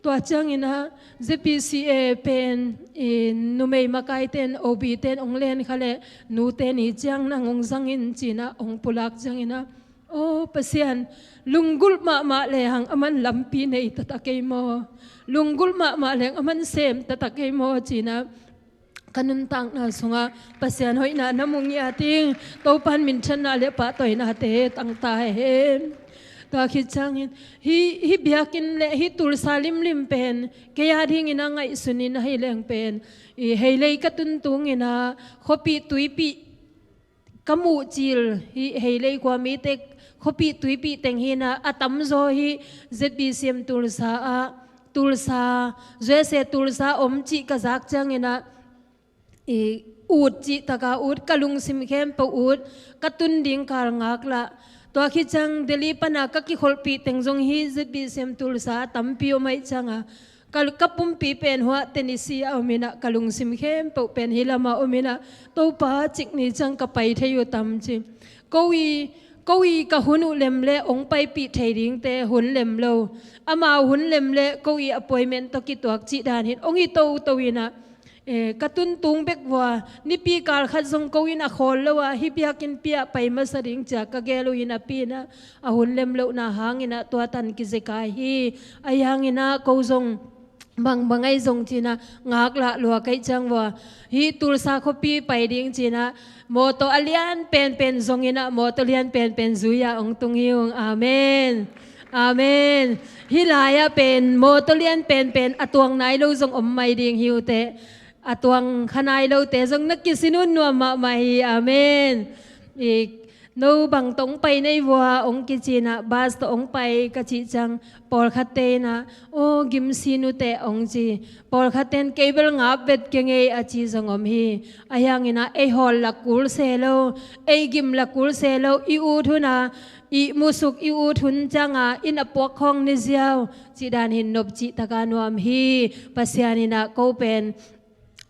Tua cianginah Z B C A pen i numei makaiten O B ten hong len kha le nute ni ciang nang hong zang in cinah hong pulak cianginah aw Pasian, lunggulh mahmah le hang aman lampi nei taktak ei maw? Lunggulh mahmah le hang aman sem taktak ei maw cinah ka nuntakna sungah Pasian hoihna na mu ngiat ing. Topan minthanna le pahtawinate tangta hen. Tua khit ciangin hi, hi biakinn le hi Tulsa limlim pen kei a dingin a ngaihsun in ahi leng pen i heilei ka tuntung inah khuapih tuipih ka muh cil hi. Heilei khua mite khuapih tuipih teng hinah a tamzaw hi Z B C M Tulsa ah Tulsa zuaise Tulsa om cih ka zak cianginah i ut cih taka ut, ka lungsim khempeuh ut, ka tun ding kal ngaklah. Tua khit ciang Delhi pana ka kikholhpih teng zong hi Z B C M Tulsa a tampi om aih cianga ka, ka pumpi pen hua Tennessee a om inah ka lungsim khempeuh pen hi lamah om inah Topa cik ni ciang ka pai thei uh tam ci. Ko i, ko i ka hun uh lem le hong paipih thei dingte hun lem lo. Amau hun lem le ko i appointment tawh kituak cih dan hin hong hi toto inah eh, ka tuntung bek vua nipi kal khat zong ko in a khawl lo ah hi biakinnpi ah pai masa ding cia ka gel uh hi napi inah a hun lem lohna hanginah tua tan kizekai hi. Ahi hanginah ko zong bangbang ahi zong cinah ngaklah lua kaih ciang vua hi Tulsa khuapi pai ding cinah mawtaw a lian penpen zonginah mawtaw lian penpen zui-ah hong tung hi ung. Amen. Amen. Hih lai-ah pen mawtaw lian penpen a tuang nai lo zong om mai ding hi uh teh. A tuang kha nai lote zong na kisin un nuam mahmah hi. Amen. I no bang tawh hong pai nei vua hong kicinah bus tawh hong pai ka cih ciang pawlkhatte inah aw gimsin uh teh hong ci. Pawlkhatte in kei bel ngap vet kei ngei a ci zong om hi. Ahi hanginah ei hawl la kul se lo, ei gim la kul se lo, i ut huna i musuk i ut hun cianga in a puak khawng ni ziau cih dan hin nop cih taka nuam hi. Pasian inah ko pen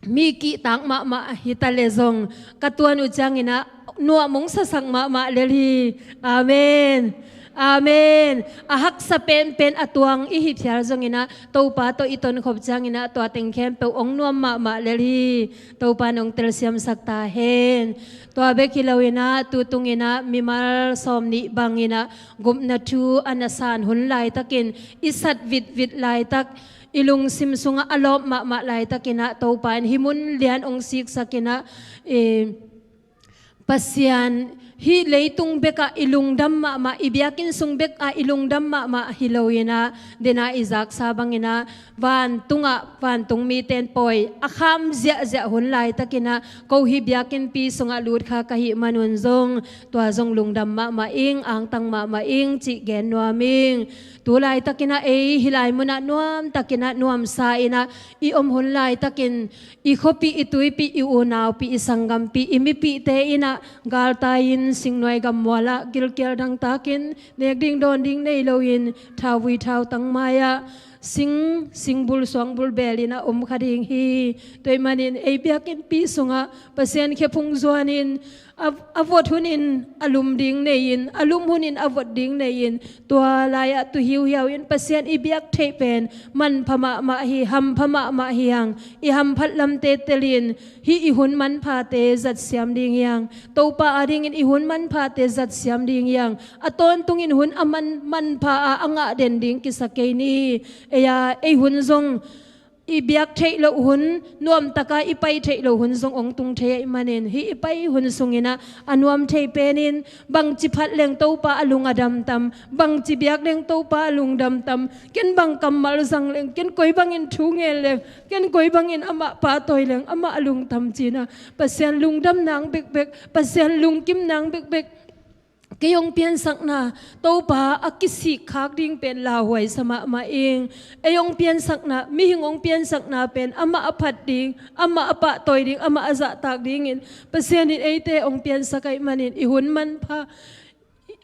mi kihtak mahmah hita le zong ka tuan uh cianginah nuam hong sasak mahmah lel hi. Amen. Amen. A haksa penpen a tuang i hi phial zonginah Topa tawh i tonkhop cianginah tua teng khempeuh hong nuam mahmah lel hi. Topa in hong telsiamsak ta hen. Tua bek hi loinah tutunginah mimal sawm nih banginah gupna thu a na san hun laitakin i sat vitvit laitak i lungsim sungah a lawp mahmah laitakinah Topa in hih mun lian hong siksakinah i Pasian hih leitung bekah i lungdam mahmah, i biakinn sung bekah i lungdam mahmah hi loinah dena i zaksa banginah vantungah vantung mite in pawi a kham ziahziah hun laitakinah ko hih biakinnpi sungah lut kha ka hih manun zong tua zong lungdam mahmah ing, angtang mahmah ing cih gen nuam ing. Tu laitakinah ei hih lai munah nuamtakinah nuamsa inah i om hun laitakin i khuapih i tuipih i unaupih i sanggampih i mipihte inah galtai-in singnuai gammualah gilkial dangtakin nek ding dawn ding nei loin thauvui thautang mai-ah sing, singbul suangbul belinah om kha ding hi. Tua ahih manin ei biakinnpi sungah Pasian khephung zuanin a, a vot hunin a lum ding nei-in, a lum hunin a vot ding nei-in, tua lai-ah tu hiuhiau in Pasian i biak theih pen manpha mahmah hi, hampha mahmah hi hang. I hamphat lamte telin hih i hun manphate zatsiam ding hi hang. Topa adingin i hun manphate zatsiam ding hi hang. A tawntungin hun a man, manpha a, a ngah den ding kisa kei ni. Ei a, ei hun zong i biak theih loh hun, nuamtaka i pai theih loh hun zong hong tung thei ahih manin hih i pai hun sunginah a nuam thei penin bangci phat leng Topa a lung a dam tam, bangci biak leng Topa a lungdam tam, ken bang kammal zang leng, ken koi bangin thu ngen leng, ken koi bangin amah pahtawi leng amah a lungdam cinah Pasian lungdam nang bekbek, Pasian lungkim nang bekbek Kei hong piansakna, Topa a kisik khak ding pen lauhuai sa mahmah ing. Ei hong piansakna, mihing hong piansakna pen amah a phat ding, amah a pahtawi ding, amah a zahtak dingin Pasian in eite hong piansak ahih manin i hun manpha,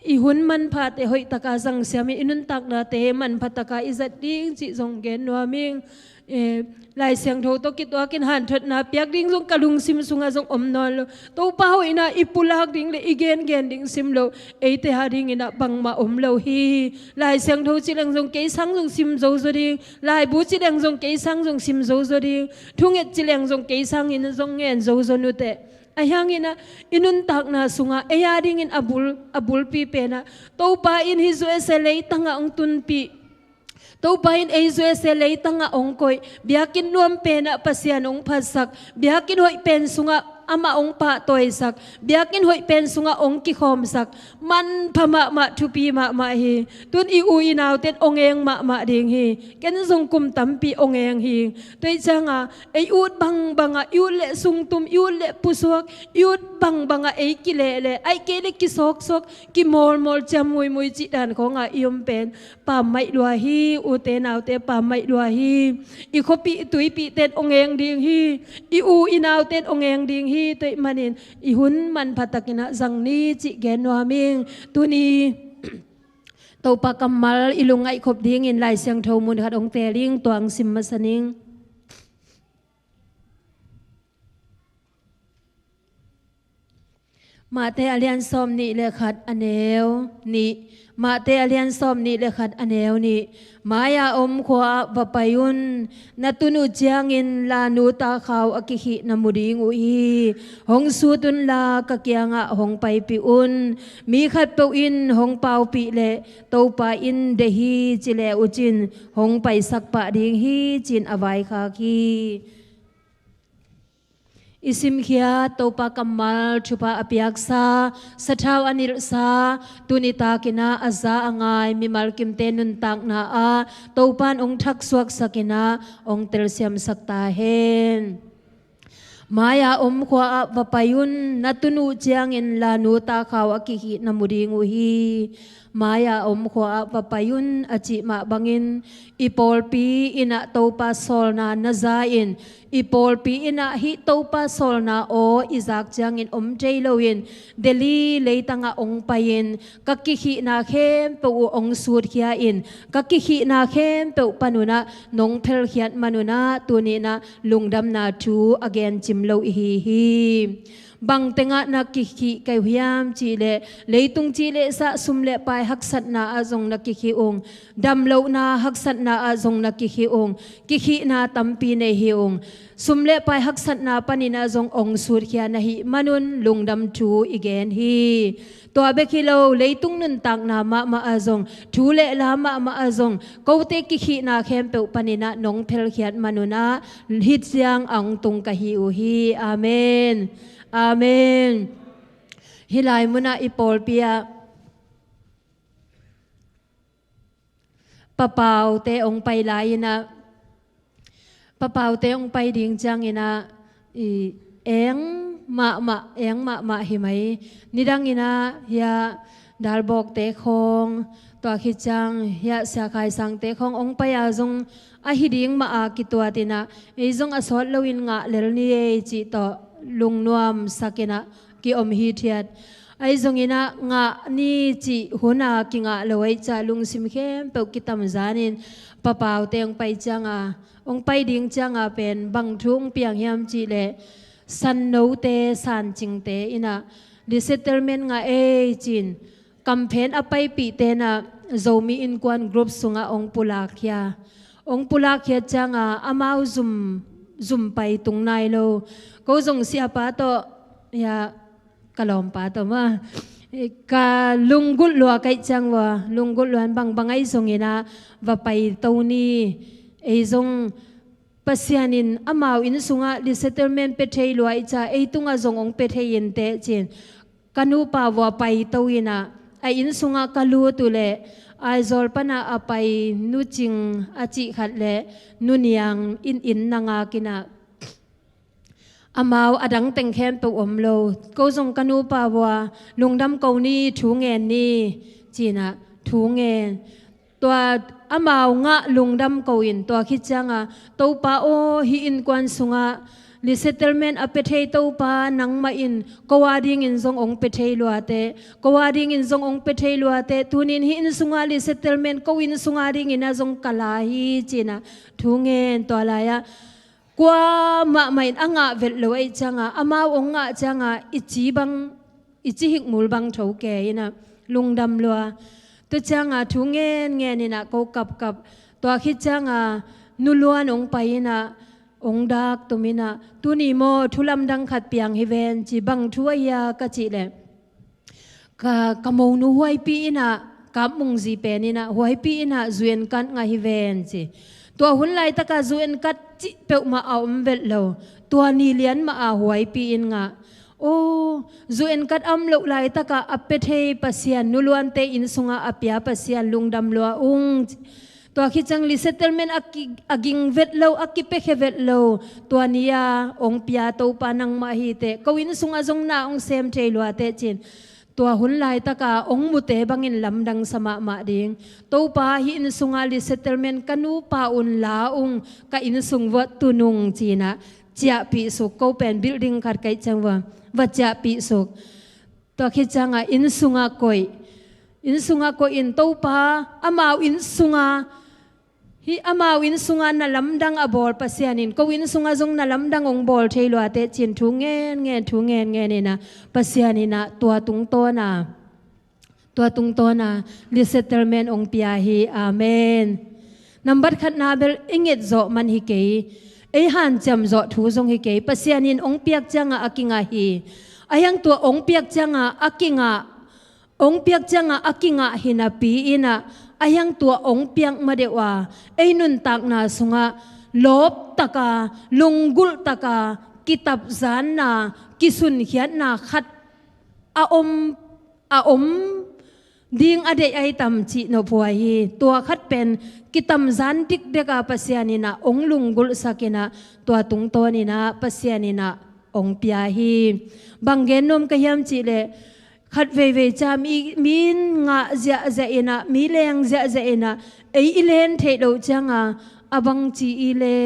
i hun manphate hoihtaka zangsiam hi. I nuntaknate manphataka i zat ding cih zong gen nuam ing. Eh, Lai Siangtho tawh kituakin hanthotna piak ding zong ka lungsim sungah zong om nawn lo. Topa hoihna i pulak ding le i gengen ding sim lo, eite a dinginah bangmah om lo hi. Lai Siangtho ci leng zong kei sang zong sim zozo ding. Laibu ci leng zong kei sang zong sim zozo ding. Thunget ci leng zong kei sangin zong ngen zozo nuteh. Ahi hanginah i nuntakna sungah ei a dingin a bul, a bulpi penah Topa in hih U S A leitangah hong tunpih, Topa in ei U S A leitangah hong koih, biakinn nuam penah Pasian hong phatsak, biakinn hoih pen sungah amah hong pahtawisak, biakinn hoih pen sungah hong kikhawmsak, manpha mahmah, thupi mahmah hi. Tun i u i nauten hong eng mahmah ding hi. Ken zong kum tampi hong eng hi. Tua ih cianga ei ut bangbangah, i ut le sungtum, i ut le pusuak, i ut bangbangah ei kilehleh, ahih kei le kisawksawk, kimawlmawl, ciam muimui cih dan khawngah i om pen pammaih lua hi. Ute naute, pammaih lua hi. I khuapih tuipihten hong eng ding hi. I u i nauten hong eng ding hi. Tua ih manin i hun manpha takinah zang ni cih gen nuam ing. Tuni Topa kammal i lungngaih khop dingin Lai Siangtho mun khat hong teel ing, tua hong sim masa ning. Mate a lian sawm nih le khat, a neu nih. Mate a lian sawm nih le khat, a neu nih. Mai-a om khua-ah va pai un. Na tun uh ciangin lanu takhau a kikhih na mu ding uh hi. Hong sut unla ka kiangah hong paipih un. Mi khatpeuh in hong paupih leh Topa in deih hi ci le uh cin hong paisak pah ding hi, ci-in a vaikhak hi. I simkhiat Topa kammal, thupha a piaksa, sathau a nilhsa, tuni takinah a za a ngai mimal kimte nuntakna ah Topa in hong thaksuaksakinah hong telsiamsak ta hen. Mai-a om khua-ah va pai un. Na tun uh ciangin lanu takhau a kikhih na mu ding uh hi. Mai-a om khua-ah va pai un a cih mah bangin i pawlpi innah Topa sawlna na za-in, i pawlpi innah hih Topa sawlna aw i zak ciangin om thei loin Delhi leitangah hong pai-in ka kikhihna khempeuh uh hong sutkhia in, ka kikhihna khempeuh pan unah nong phelkhiat man unah tuninah lungdamna thu a gencim lo i hi hi. Bang tengah na kikhih kei uh hiam cihleh, leitung cihleh sah sum le pai haksatna ah zong na kikhih ung, damlohna haksatna ah zong na kikhih ung, kikhihna tampi nei hi ung. Sum le pai haksatna paninah zong hong sutkhia na hih manun lungdam thu i gen hi. Tua bek hi lo, leitung nuntakna mahmah ah zong, thu le la mahmah ah zong, kote kikhihna khempeuh paninah nong phelkhiat man unah hih ciang a hong tung ka hi uh hi. Amen. Amen. Hih lai munah i pawlpi ah papaute hong pai lai-inah, papaute hong pai ding cianginah i eng mahmah, eng mahmah hi mai. Nidanginah hiah Dalbawkte khawng, tua khit ciang hiah Sia Khai Sangte khawng hong pai-a zong ahi ding mah a kituatinah ei zong a sawt loin ngah lel ni ei cih tawh lungnuamsakinah kiom hithiat. Ahi zonginah ngah ni cih huna kingah lo ahih ciah lungsim khempeuh kitamzanin papaute hong pai cianga, hong pai ding cianga pen bang thu hong piang hiam cihleh, sannote, sancingte innah resettlement ngah ei cin, kamphen a paipihte inah Zomi innkuan group sungah hong pulakkhia. Hong pulakkhia cianga amau zum, zum pai tung nai lo. Ko zong siapa tawh, ya, ka lawmpa tawh mah, ka lunggulh lua kaih ciang vua, lunggulh luan bangbang ahi zonginah va paito ni. Ei zong Pasian in amau inn sungah resettlement pia thei lua ahih ciah ei tungah zong hong pia thei inteh cin, ka nupa vua paito inah a inn sungah ka lut uhleh Aizawl panah a pai Nu Cing a cih khat le Nu Niang in inn na ngakinah amau a dang teng khempeuh om lo. Ko zong ka nupa vua, lungdam ko ni, thu ngen ni, cinah thu ngen. Tua amau ngah lungdam ko in, tua khit cianga, Topa aw, hih innkuan sungah resettlement a pia thei Topa nangmah in ko a dingin zong ong pia thei luate, ko a dingin zong ong pia thei luate, tunin hih inn sungah resettlement ko inn sunga dingin a zong ka la hi, cinah thu ngen. Tua lai-ah kua mahmah in a ngah vet lo aih cianga, amau ong ngah cianga i ci bang, i ci hikmul bang tho ke inah lungdam lua. Tua cianga thu ngen ngen inah ko kapkap. Tua khit cianga nu Luan ong pai inah ong dak tum inah, tuni maw thu lamdang khat piang hi ven, ci. Bang thu ahia ka cih leh, ka, ka monu Huaipi innah, Kap Mung zi pen innah, Huaipi innah U N card ngah hi ven, ci. Tua hun laitaka U N card cih peuhmah a om vet lo. Tua ni lian mah a Huaipi in ngah. Aw, U N card a om loh laitaka a pia thei Pasian, nu Luante inn sunga a pia Pasian lungdam lua ung, ci. Tua khit ciang resettlement a ki, a ging vet lo, a kipiakhia vet lo. Tua ni-a ong pia Topa nangmah hi teh, ko inn sungah zong na ong sem thei luate, cin. Tua hun laitaka ong mute bangin lamdang sa mahmah ding. Topa, hih inn sunga resettlement ka nupa un la ung, ka inn sung vua tun ung, cinah ciahpih suk. Ko pen building khat ka hih ciang vua va ciahpih suk. Tua khit cianga inn sunga koih, inn sunga koih in, Topa, amau inn sunga, hih amau inn sunga na lamdang a bawl Pasian in ko inn sunga zong na lamdang ong bawl thei luate, cin thu ngen ngen, thu ngen ngen inah Pasian innah tua tungtawna, tua tungtawna resettlement ong pia hi. Amen. Nambat khatna bel i nget zawh man hi kei, ei hanciam zawh thu zong hi kei. Pasian in ong piak cianga a kingah hi. A hiang tua ong piak cianga a kingah, ong piak cianga a kingah hi napi inah, a hiang tua ong piak madeuha ei nuntakna sungah lawptaka, lunggulhtaka, kitapzanna, kisunkhiatna khat a om, a om ding a deih ai tam cih nophuai hi. Tua khat pen kitamzan dikdeka Pasian innah ong lunggulhsak inah, tua tungtawn innah Pasian innah ong pia hi. Bang gen nuam ka hiam cih leh, khat veivei ca mi, mi in ngah ziahziah inah, mi leng ziahziah inah, ei i len theih loh cianga, a bangci i le,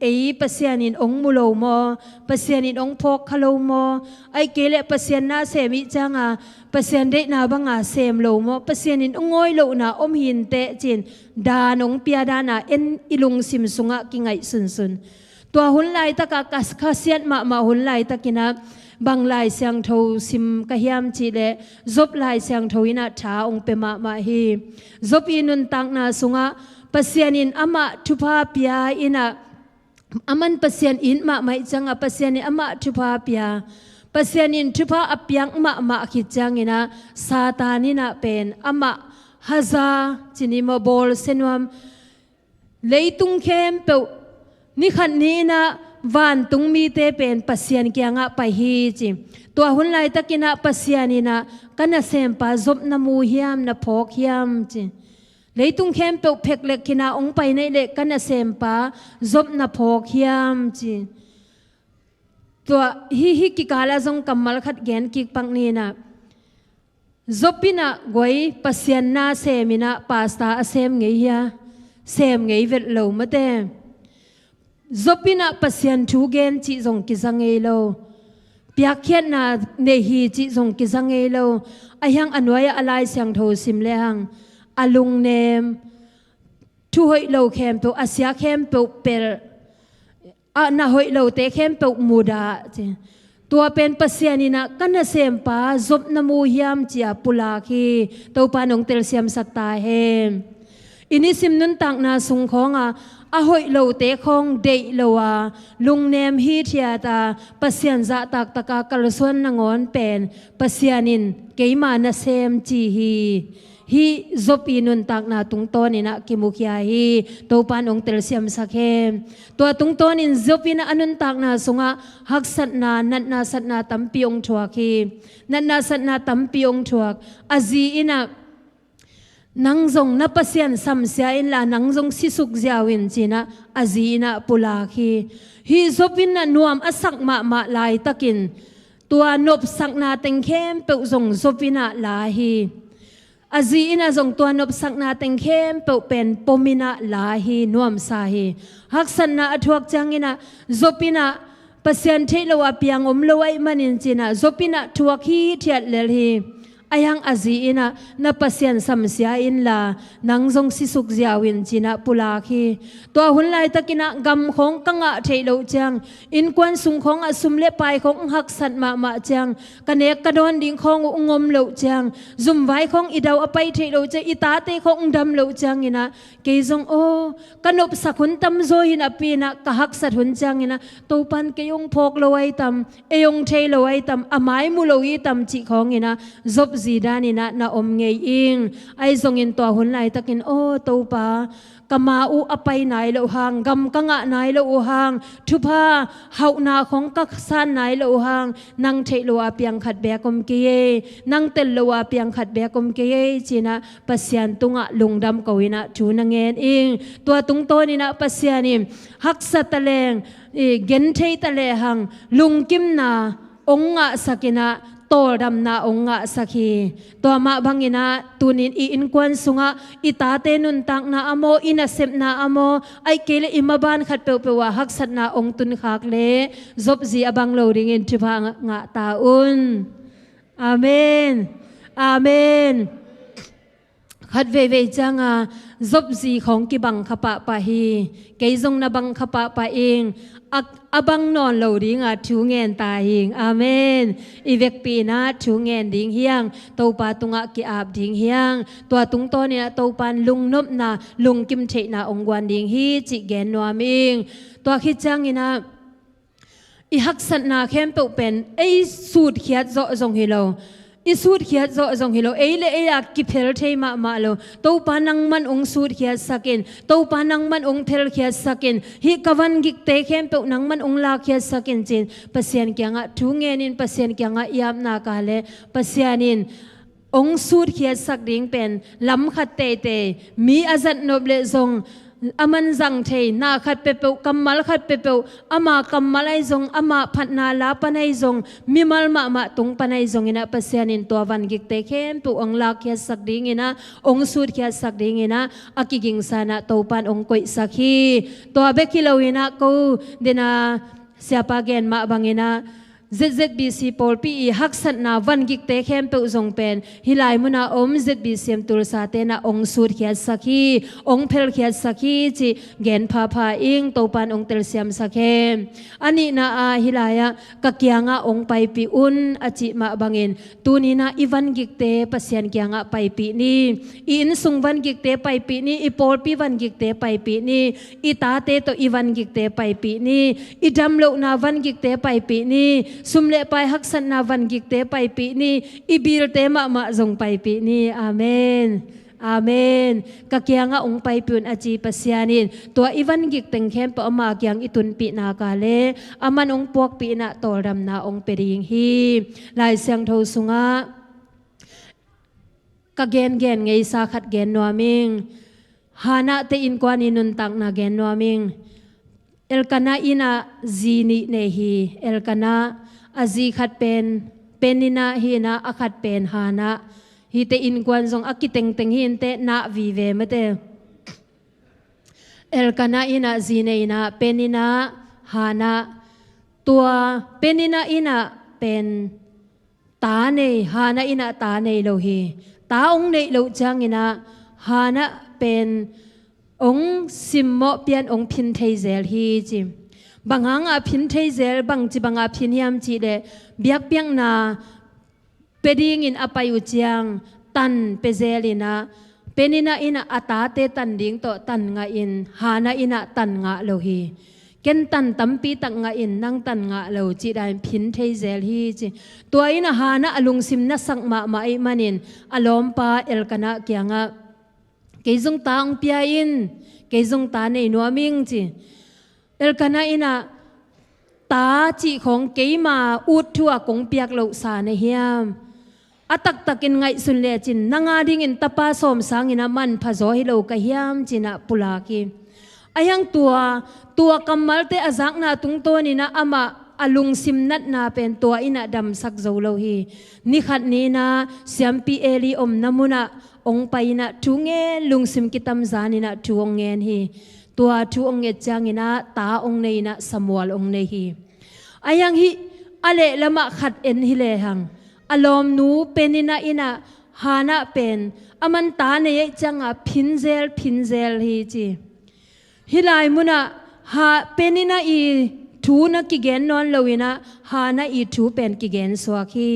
ei Pasian in ong mu lo maw, Pasian in ong phawk kha lo maw, ai kei leh Pasian na sem ih cianga Pasian deihna banga sem lo maw, Pasian in ong ngawi lohna om hinteh, cin dan ong pia dana en i lungsim sungah kingaih sunsun. Tua hun laitaka ka khasiat mahmah hun laitakinah bang Lai Siangtho sim ka hiam cih leh, Job Lai Siangtho innah tha ong pia mahmah hi. Job i nuntakna sungah Pasian in amah thupha pia innah, aman Pasian it mahmah ih cianga Pasian in amah thupha pia. Pasian in thupha a piak mahmah khit cianginah Satan innah pen amah haza, cini maw, bawlsia nuam, leitung khempeuh, nikhat ni innah vantung mite pen Pasian kiangah pai hi, ci. Tua hun laitakinah Pasian innah, ka nasempa Job na mu hiam, na phawk hiam, ci. Leitung khempeuh pheklek khinah ong pai naih leh ka nasempa Job na phawk hiam, ci. Tua hi, hi kikalah zong kammal khat gen kik pak ninah, Job innah guai Pasian na sem innah pasta a sem ngei hia? Sem ngei vet lo mate. Job innah Pasian thu gen cih zong kiza ngei lo. Piakkhiatna nei hi cih zong kiza ngei lo. A hiang a nuai-ah a Lai Siangtho sim lehang, a lungnem, thu hoih lo khempeuh, a sia khempeuh pelh, a na hoih lote khempeuh mudah, ci. Tua pen Pasian innah ka nasempa Job na mu hiam, cia pulak hi. Topa nong telsiamsak ta hen. I nisim nuntakna sung khawnga a hoih lote khawng deih lo a, lungnem hithiata, Pasian zahtak taka kalsuan nangawn pen Pasian in keima na sem ci hi. Hih Job i nuntakna tungtawn innah kimukhia hi. Topa nong telsiamsak hen. Tua tungtawnin Job innah a nuntakna sungah haksatna, natna satna tampi ong thuak hi. Natna satna tampi ong thuak. A zi innah Nang zong na Pasian samsia inla, nang zong sisuk ziau in, ci-in ah a zi in ah pulak hi. Hih Job in ah nuam a sak mahmah laitakin tua nopsakna teng khempeuh zong Job in ah la hi. A zi in ah zong tua nopsakna teng khempeuh pen pom in ah la hi, nuamsa hi. Haksatna a thuak ciangin ah Job in ah Pasian theih lo a piang om lo ahih manin, ci-in ah Job in ah thuak hithiat lel hi. Ahi hang a zi in ah, na Pasian samsia inla, nang zong sisuk ziau in, ci-in ah pulak hi. Tua hun laitakin ah gam khawng ka ngah theih loh ciang, innkuan sung khawng ah sum le pai khawng haksat mahmah ciang, ka nek ka dawn ding khawng uh hong om loh ciang, zumvai khawng i dau a pai theih loh ciang, i tate khawng hong dam loh ciangin ah, kei zong aw, ka nopsak hun tamzaw hi napi-in ah, ka haksat hun ciangin ah, Topa'n kei hong phawk lo ahi tam, ei hong thei lo ahi tam, a mai mu lo hi tam, cih khawngin ah Job zi danin ah na om ngei ing. Ahi zongin tua hun laitakin, aw Topa, ka ma uh a pai nai loh hang, gam ka ngah nai loh uh hang, thupha hauhna khawng ka san nai loh uh hang, nang theih lo a piang khat beek om kei ei, nang tel lo a piang khat beek om kei ei, ci-in ah Pasian tungah lungdam ko-in ah thu na ngen ing. Tua tungtawnin ah Pasian in haksa taleng, i genthei talehang lungkimna hong ngahsak in ah tawldamna hong ngahsak hi. Tua mah bangin ah tuni-in i innkuan sungah i tate nuntakna ah maw, i nasepna ah maw, ahih kei leh i maban khat peuhpeuh ah haksatna hong tunkhak leh, Job zi a bang lo dingin thupha ngah ta un. Amen. Amen. Khat veivei ciangin Job zi khawng kibang kha pahpah hi. Kei zong na bang kha pahpah ing. A, a bang nawn lo dingin thu ngen ta ing. Amen. I vekpi-in ah thu ngen ding hi hang. Topa tungah ki-ap ding hi hang. Tua tungtawnin ah Topa'n lungnopna, lungkim theihna hong guan ding hi, cih gen nuam ing. Tua khit ciangin ah i haksatna khempeuh pen ei sutkhiat zawh zong hi lo. I sutkhiat zawh zong hi lo. Ei le ei a kiphel thei mahmah lo. Topa, nangman hong sutkhiatsak in. Topa, nangman hong phelkhiatsak in. Hih ka van gikte khempeuh nangman hong lakkhiatsak in, ci-in Pasian kiangah thu ngenin, Pasian kiangah i ap nak leh, Pasian in hong sutkhiatsak ding pen lam khat teitei, mi a zat nop leh zong a man zang thei, na khat peuhpeuh, kammal khat peuhpeuh, ama kammal ahi zong, ama phatna la pan ahi zong, mimal mahmah tung pan ahi zongin ah Pasian in tua van gikte khempeuh hong lakkhiatsak dingin ah, hong sutkhiatsak dingin ah, a kigingsa-in ah Topa'n hong koihsak hi. Tua bek hi loin ah, ko dena Siapa gen mah bangin ah, Z Z B C pawlpi i haksatna van gikte khempeuh zong pen hih lai munah om Z B C M Tulsa te'n ah hong sutkhiatsak hi, hong phelkhiatsak hi, cih gen phapha ing. Topa'n hong telsiamsak hen. A nihna ah, hih lai-ah ka kiangah hong paipih un, a cih mah bangin, tuni-in ah i van gikte Pasian kiangah paipih ni. I innsung van gikte paipih ni. I pawlpi van gikte paipih ni. I tate tawh i van gikte paipih ni. I damlohna van gikte paipih ni. Sum le pai haksatna van gikte paipih ni. I bilte mahmah zong paipih ni. Amen. Amen. Ka kiangah hong paipih un, a ci Pasian in. Tua i van gik teng khempeuh ama kiang i tunpih nak leh, aman hong puakpih-in ah tawldamna hong pia ding hi. Lai Siangtho sungah ka gengen ngeisa khat gen nuam ing. Hannah te innkuan i nuntakna gen nuam ing. Elkanah in ah zi nih nei hi. Elkanah, a zi khat pen Peninnah hi-in ah, a khat pen Hannah. Hihte innkuan zong a kitengteng hi inteh, nah vive mate. Elkanah in ah zi nei-in ah, Peninnah, Hannah. Tua Peninnah in ah pen ta nei, Hannah in ah ta nei lo hi. Ta hong neih loh ciangin ah Hannah pen hong simmawh pian hong phin thei zel hi, ci. Bang hangah phin thei zel, bangci bangah phin hiam cih leh, biakpiakna pia dingin a pai uh ciang tan pia zel-in ah, Peninnah in ah a tate tan ding tawh tan ngahin, Hannah in ah tan ngah lo hi. Ken tan tampi tak ngahin, nang tan ngah lo, cih danin phin thei zel hi, ci. Tua in ah Hannah a lungsim nasak mahmah ahih manin, a lawmpa Elkanah kiangah, kei zong ta hong pia in, kei zong ta nei nuam ing, ci. Elkanah in ah, ta cih khawng keima ut thu-a kong piak loh sa na hiam? a taktakin ngaihsun lecin nang a dingin tapa sawm sangin a manpha zaw hi lo ka hiam cinah pulak hi. Ahi hang tua, tua kammalte a zakna tungtawninah amah a lungsim natna pen tua innah damsak zo lo hi. Nikhat ninah siampi Eli omna munah ong pai innah thu ngen, lungsim kitamzan innah thu ong ngen hi. Tua thu ong nget cianginah ta ong nei innah Samuel ong nei hi. Ahi hang hih a lehlamah khat en hi lehang, a lawmnu Penina innah Hannah pen a man ta nei ahih cianga phinzel phinzel hi ci. Hih lai munah ha Penina i thu na kigen nawn loinah Hannah i thu pen kigen suak hi.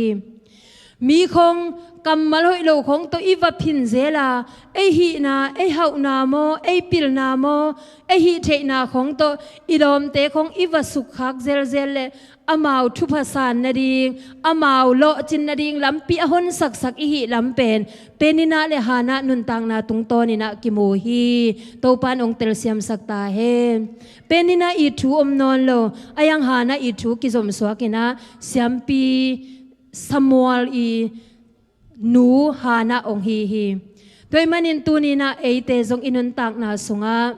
Mi khong kammal hoih lo khong tawh i va phinzel a, ei hihna, ei hauhna maw, ei pilna maw, ei hih theihna khong tawh i lawmte khong i va sukkhak zelzel le amau thupha san nading, amau lawhcin nading lampi a honsaksak i hih lam pen Penina le Hannah nuntakna tungtawninah kimu hi. Topan ong telsiamsak ta hen. Penina i thu om nawn lo, ahi hang Hannah i thu kizom suakinah siampi Samuel i nu Hannah ong hi hi. Tua ahih manin tuninah eite zong i nuntakna sungah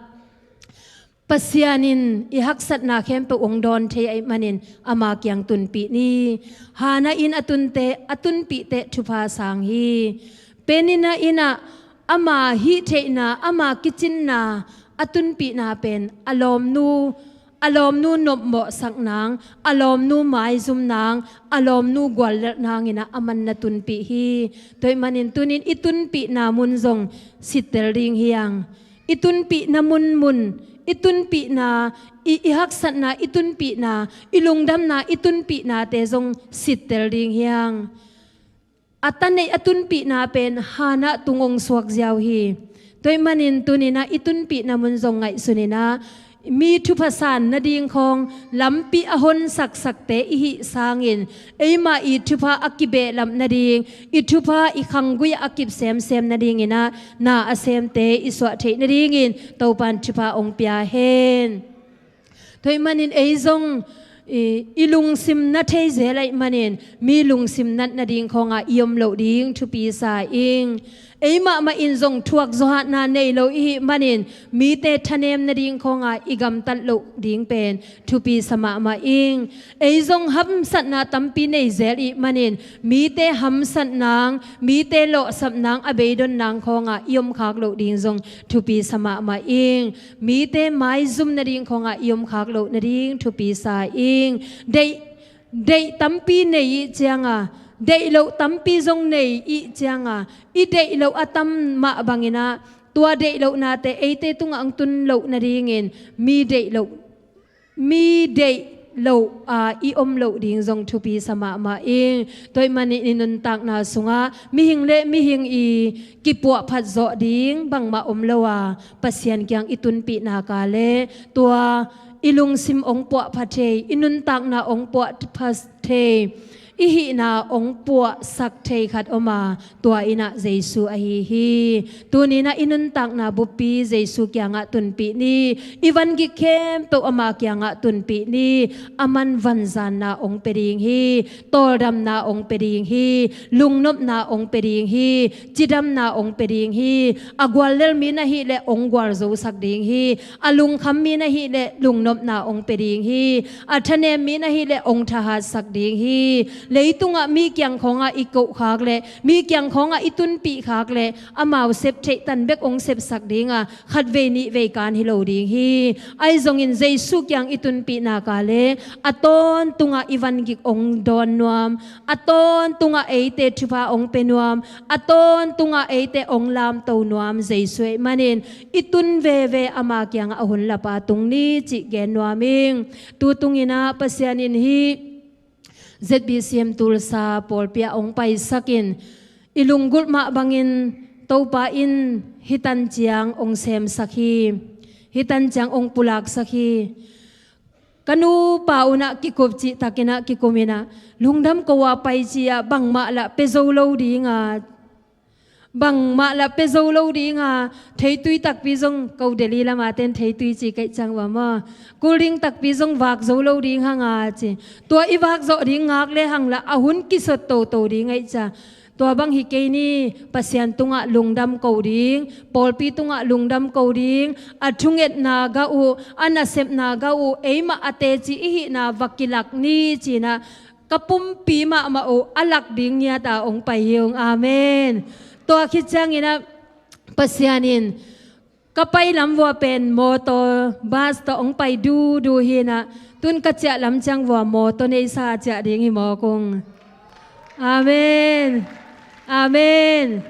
Pasian in i haksatna khempeuh ong dawn thei ahih manin ama kiang tunpih ni. Hannah in a tunte, a tunpihte thupha sang hi. Penina innah ama hih theihna, ama kicinna, a tunpihna pen a lawmnu, a lawmnu nopmawhsak nang, a lawmnu maizum nang, a lawmnu guallelh nanginah a man na tunpih hi. Tua ahih manin tunin i tunpihna mun zong sittel ding hi hang. I tunpihna munmun, i tunpihna, i, i haksatna i tunpihna, i lungdamna i tunpihnate zong sittel ding hi hang. A ta neih a tunpihna pen Hannah tung ong suak ziau hi. Tua ahih manin tuninah i tunpihna mun zong ngaihsuninah mi thupha san nading khong lampi a honsaksakte i hih sangin eimah i thupha a kibehlap nading, i thupha i khanggui a kip semsem nadinginah na a semte i suah theih nadingin Topan thupha ong pia hen. Tua ahih manin ei zong i, i lungsim na thei zel ahih manin mi lungsim nat nading khongah i om loh ding thupi sa ing. Ei mahmah in zong thuak zawhatna nei lo i hih manin mite thanem nading khongah i gamtat loh ding pen thupi sa mahmah ing. Ei zong hamsatna tampi nei zel ih manin mite hamsat nang, mite lawhsap nang, a beidon nang khongah i om khak loh ding zong thupi sa mahmah ing. Mite maizum nading khongah i om khak loh nading thupi sa ing. Deih, deih tampi nei ih cianga, deih loh tampi zong nei ih cianga, i deih loh a tam mah banginah tua deih lohnate eite tungah ang tun loh nadingin mi deih loh, mi deih loh a i om loh ding zong thupi sa mahmah ing. Tua ahih manin i nuntakna sungah mihing le mihing i kipuahphat zawh ding bangmah om lo a, Pasian kiang i tunpih nak leh tua i lungsim ong puahpha thei, i nuntakna ong puahpha thei, i hihna ong puahsak thei khat om a, tua innah Jesu ahi hi. Tuninah i nuntakna buppi Jesu kiangah tunpih ni. I vangik khempeuh ama kiangah tunpih ni. A man vanzanna ong pia ding hi. Tawldamna ong pia ding hi. Lungnopna ong pia ding hi. Cidamna ong pia ding hi. A guallel mi na hih leh ong gualzosak ding hi. A lungkham mi na hih leh lungnopna ong pia ding hi. A thanem mi na hih leh ong thahatsak ding hi. Leitungah mi kiang khongah i koh khak leh, mi kiang khongah i tunpih khak leh amau sep theih tan bek ong sepsak ding a, khatvei nihvei kan hi lo ding hi. Ahi zongin Jesu kiang i tunpih nak leh a tawntungah i vangik ong dawn nuam, a tawntungah eite thupha ong pia nuam, a tawntungah eite ong lamto nuam Jesu ahih manin i tun veve ama kiangah a hun lapa tung ni cih gen nuam ing. Tu tunginah Pasian in hih Z B C M Tulsa pawlpi ah ong paisakin i lunggulh mah bangin Topa in hih tan ciang ong semsak hi. Hih tan ciang ong pulaksak hi. Ka nupa unah kikup cihtakinah kikuminah lungdam ko a pai ci-ah bangmah lah pia zo lo dinga, bangmah lah pia zo lo dinga, theitui takpi zong ko Delhi lama ten theitui ci kaih ciang uh a maw, cold drink takpi zong vak zo lo ding hanga ci. Tua i vak zawh ding ngak le hang lah a hun kisot toto ding aih cia. Tua bang hi kei ni, Pasian tungah lungdam ko ding, pawlpi tungah lungdam ko ding, a thungetna gah uh, a nasepna gah uh, eimah a teci i hihna va kilak ni ci-in ah, ka pumpi mahmah uh a lak ding ngiat a hong pai hi ung. Amen. Tua khit ciangin ah, Pasian in ka pai lam vua pen mawtaw, bus tawh hong pai duhduh hi-in ah, tun ka ciah lam ciang vua mawtaw neisa ciah ding hi mawk ung. Amen. Amen.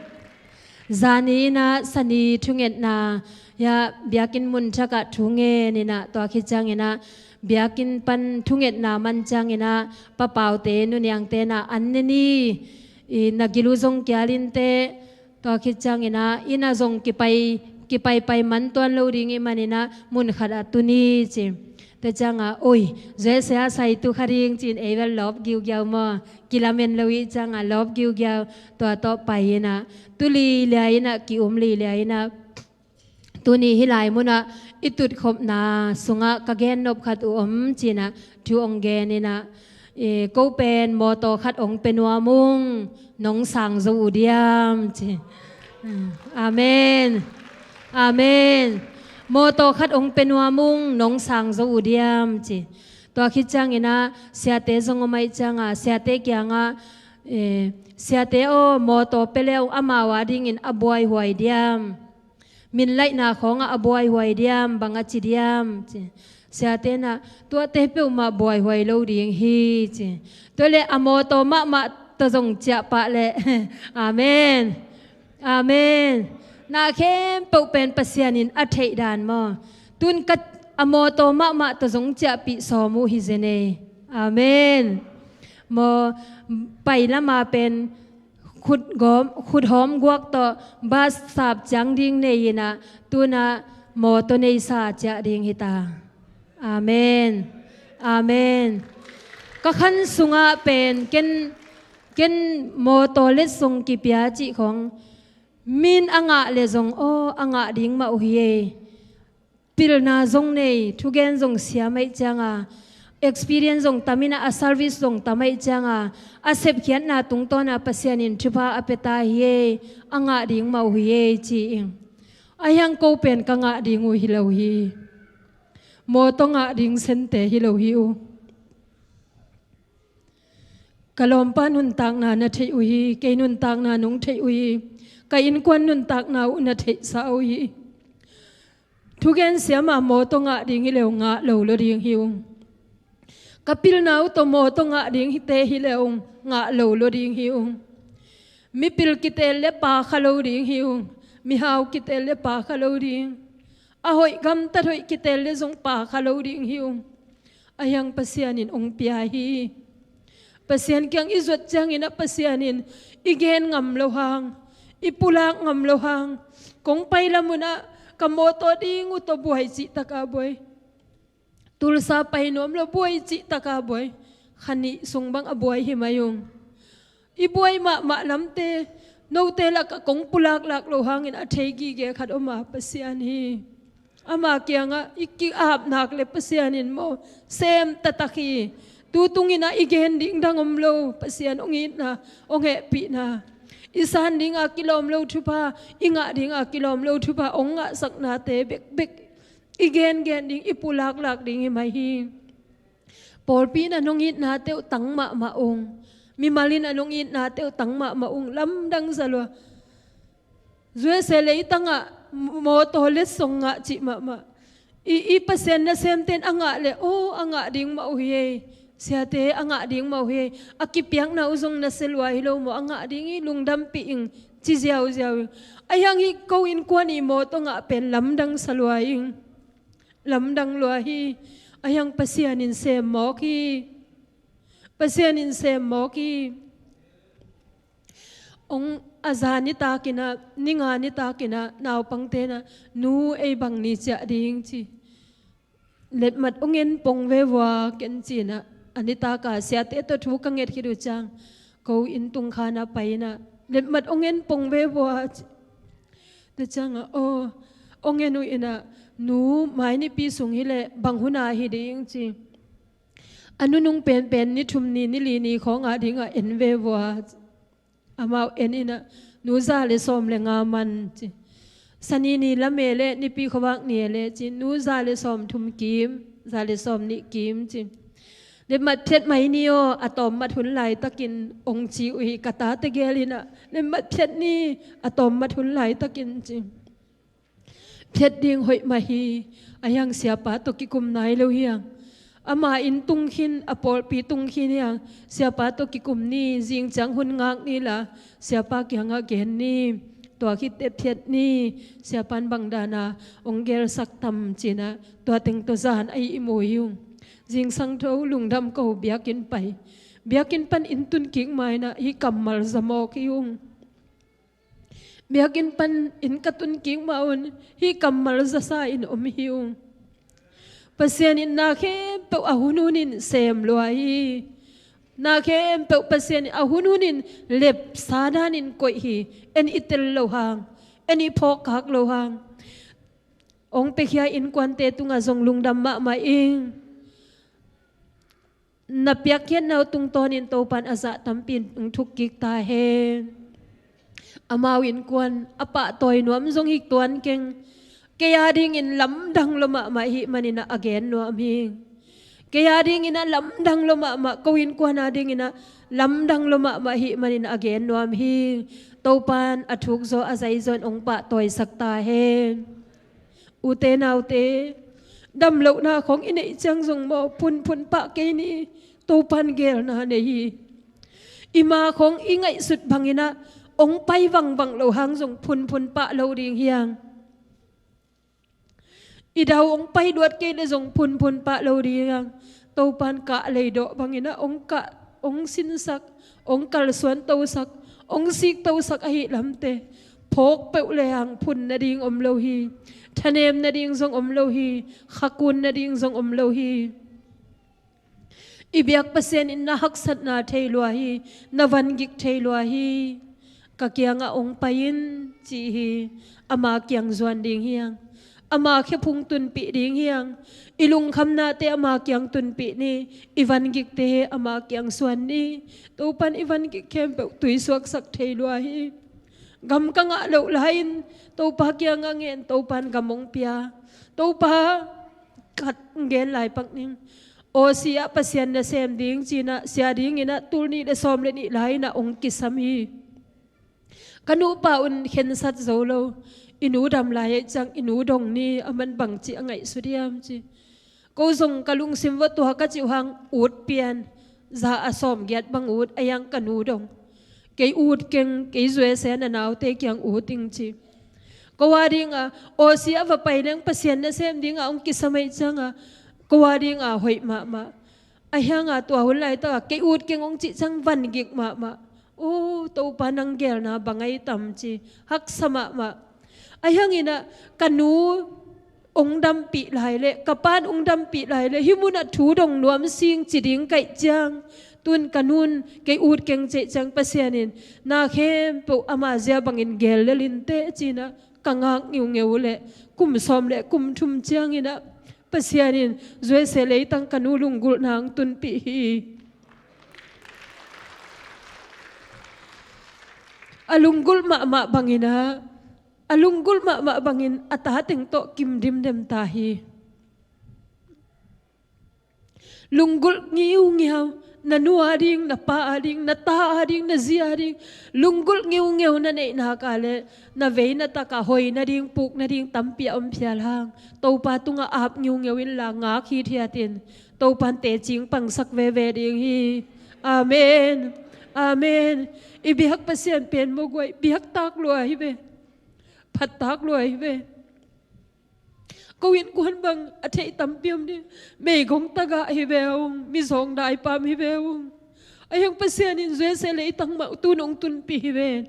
Zani in ah, Sani thungetna, ya, biakinn mun thak ah thu ngen in ah, tua khit ciangin ah, biakinn pan thungetna man ciangin ah, Pa Pau te, Nu Niang te in ah, an ne ni, i, na gil uh zong kial inteh, tua khit ciangin ah, inn ah zong kipai, kipaipai man tuan lo ding ih manin ah, mun khat ah tu ni ci. Tua ciangin ah, oi, J S A sai tu kha ding ci-in ei bel lawp giugiau maw. Kilamen lo ih ciangin ah lawp giugiau, tua tawh pai in ah, tu lilia in ah, ki-um lilia in ah, tuni hih lai mun ah i tutkhopna sungah ka gennop khat uh om ci-in ah thu hong gen in ah, e, ko pen mawtaw khat hong pia nuam ung, nong sang zo uh diam ci. Amen. Amen. Mawtaw khat hong pia nuam ung, nong sang zo uh diam ci. Tua khit ciangin ah siate zong om ahih ciangin ah, siate kiangah, e, siate aw, mawtaw pia le uh amau a dingin a buaihuai diam? Min laihna khawngah a buaihuai diam, bang a ci diam ci. Siate in ah, tuate peuhmah buaihuai lo ding hi ci. Tua leh a mawtaw mahmah tawh zong ciah pah leh. Amen. Amen. Na khempeuh pen Pasian in a theih dan maw. Tun ka, a mawtaw mahmah tawh zong ciahpih sawm uh hi zen ei. Amen. Maw, pai lam ah pen khut gawm, khut hawm guak tawh bus sap ciang ding nei in ah, tun ah mawtaw neisa ciah ding hi ta. Amen. Amen. Ka khan sungah pen ken, ken mawtaw letsong kipia cih khawng, min a ngah leh zong, aw, a ngah ding mah uh hi ei. Pilna zong nei, thugen zong siam ahih ciangin ah, experience zong tam in ah, a service zong tam ahih ciangin ah, a sepkhiatna tungtawn ah Pasian in thupha a pia ta hi ei, a ngah ding mah uh hi ei ci ing. Ahi hang ko pen ka ngah ding uh hi lo hi. Mawtaw ngah ding sente hi lo hi uh. Ka lawmpa nuntakna na theih uh hi, kei nuntakna nong theih uh hi, ka innkuan nuntakna uh na theihsa uh hi. Thugen siam a mawtaw ngah ding hi le uh ngah lo lo ding hi ung. Ka pilna uh tawh mawtaw ngah ding hite hi le uh ngah lo lo ding hi ung. Mipil kitel le pha kha lo ding hi ung. Mihau kitel le pha kha lo ding. A hoih gamtat hoih kitel le zong pha kha lo ding hi ung. Ahi hang Pasian in hong pia hi. Pasian kiang i zuat ciangin ah Pasian in i gen ngam lo hang, i pulak ngam lo hang, kong pai lam un ah ka mawtaw ding uh tawh buai cih tak a buai. Tulsa pai nuam lo buai cih tak a buai. Kha nih sung bang a buai hi mai ung. I buai mahmah lamte, note lakah kong pulaklak lo hangin a thei gige khat om a, Pasian hi. Ama kiangah i ki-ap nak le Pasian in maw, sem taktak hi. Tu tungin ah i gen ding dang om lo, Pasian hong itna, hong hehpihna. I san ding a kilawm lo thupha, i ngah ding a kilawm lo thupha hong ngahsaknate bekbek i gengen ding, i pulaklak ding hi mai hi. Pawlpi in a nong itnate uh tang mahmah ung. Mimal in a nong itnate uh tang mahmah ung. Lamdang za lua. U S A leitangah mawtaw letsong ngah cih mahmah. I, i Pasian nasemte in a ngah le, aw, a ngah ding mah uh hi ei. Siate, a ngah ding mah uh hi ei. A kipiakna uh zong nasia lua hi lo maw, a ngah ding hi, lungdampih ing, ci ziauziau ing. Ahi hang hih ko innkuan i mawtaw ngah pen lamdang sa lua ing. Lamdang lua hi. Ahi hang Pasian in sem mawk hi. Pasian in sem mawk hi. Hong a za nitakin ah, ni nga nitakin ah, naupangte in ah, nu, ei bang ni ciah ding ci. Letmat hong en pong ve vua, ken ci-in ah, a nitak a siate tawh thu ka nget khit uh ciang, ko inn tung khan ah pai in ah, letmat hong en pong ve vua ci. Tua ciangah, aw, hong en uh in ah, nu, mai nipi sung hi leh bang hun a hi ding ci. A nunung penpen ni thum ni, ni li ni khawng a dingah en ve vua. Amau en in ah, nu za le sawm le nga man ci. Sani ni lam e le, nipi khuavak ni e le ci, nu za le sawm thum kim, za le sawm nih kim ci. Le mat phiat mai ni aw, a tawm mat hun laitakin ong ci uh hi. Ka tate gel in ah, le mat phiat ni, a tawm mat hun laitakin ci. Phiat ding hoih mah hi. Ahi hang siapa tawh kikum nai lo hi hang. Ama inn tung khin, a pawlpi tung khin hi hang. Siapa tawh kikum ni, zing ciang hun ngak ni la, siapa kiangah gen ni. Tua khit teh phiat ni. Siapa in bang dan a ong gelsak tam ci-in ah, tua teng tawh zan a ihmu hi ung. Zingsang tho lungdam ko, biakinn pai. Biakinn pan inn tun kik ma in ah, hih kammal za mawk hi ung. Biakinn pan inn ka tun kik ma un, hih kammal za sa in om hi ung. Pasian in na khempeuh a hun hunin sem lua hi. Na khempeuh Pasian in a hun hunin lepsa danin koih hi. En i tel loh hang, en i phawkkak loh hang. Ong piakhia innkuante tungah zong lungdam mahmah ing. Na piakkhiatna uh tungtawnin Topa'n a zah tampi in ong thuk kik ta hen. Amau innkuan a pahtawi nuam zong hi tuan keng. Kei a dingin lamdang lua mahmah hih manin ah a gen nuam hi. Kei a dingin ah lamdang lua mahmah, ko innkuan a dingin ah lamdang lua mahmah hih manin ah a gen nuam hi. Topa'n a thuk zaw a zai zaw'n ong pahtawisak ta hen. Ute naute, damlohna khawng i neih ciang zong maw, phunphun pah kei ni. Topa'n geelna nei hi. I ma khawng i ngaihsut bangin ah ong pai vangvang loh hang zong phunphun pah lo ding hi hang. I dau ong pai luat kei le zong phunphun pah lo ding hi hang. Topa'n kah leidawh bangin ah ong kah, ong sinsak, ong kalsuantosak, ong siktosak ahih lamte phawk peuh le hang phun nading om lo hi. Thanem nading zong om lo hi. Khakun nading zong om lo hi. I biak Pasian in na haksatna thei lua hi. Na vangik thei lua hi. Ka kiangah ong pai in, ci hi. Ama kiang zuan ding hi hang. Ama khephung tunpih ding hi hang. I lungkhamnate ama kiang tunpih ni. I vangikte ama kiang suan ni. Topa'n i vangik khempeuh tuisuaksak thei lua hi. Gam ka ngah loh lai-in Topa kiangah ngen, Topa'n gam ong pia. Topa, khat gen lai pak ning. Aussie ah Pasian nasem ding ci-in ah, sia dingin ah tul nih le sawm le nih lai-in ah ong kisam hi. Ka nupa un khensat zo lo. I nu dam lai ahih ciang i nu dong ni, aman bangci a ngaihsut hiam ci. Ko zong ka lungsim vua tua ka cih uh hang ut pian. Za a sawmgiat bang ut, ahi hang ka nu dong. Kei ut keng, kei U S A na naute kiang ut ing ci. Ko a ding a, Aussie a va pai leng Pasian nasem ding a ong kisam ahih ciang a, ko a ding a hoih mahmah. Ahi hang a tua hun laitak a kei ut keng ong cih ciang vangik mahmah. O Topa, nang geelna bang ahi tam ci. Haksa mahmah. Ahi hangin ah ka nu ong dampih lai leh, ka pa'n ong dampih lai leh, hih munah thu dong nuam sing ci ding ka hih ciang, tun ka nu'n kei ut keng ci ahih ciang Pasian in na khempeuh ama zia bangin geel lel inteh ci-in ah ka ngak ngiungeu leh, kum sawm le kum thum ciangin ah Pasian in U S A leitang ka nu lunggulhna ong tunpih hi. A lunggulh mahmah bangin ah, a lunggulh mahmah bangin a ta teng tawh kim dimdem ta hi. Lunggulh ngiungiau, na nu a ding, na pa a ding, na ta a ding, na zi a ding. Lunggulh ngiungeu na neih nak leh, na vei na tak a hoi nading, puk nading tampi a om phial hang. Topa tungah ap ngiungeu inla ngak hithiat in. Topa'n tecing pangsak veve ding hi. Amen. Amen. I biak Pasian pen maw guai, biak tak lua hi ve. Phat tak lua hi ve. Ko innkuan bang a theih tampi om ding. Meigong tagah hi ve ung, mizawng daipam hi ve ung. Ahi hang Pasian in U S A leitang mah tun ong tunpih hi ven.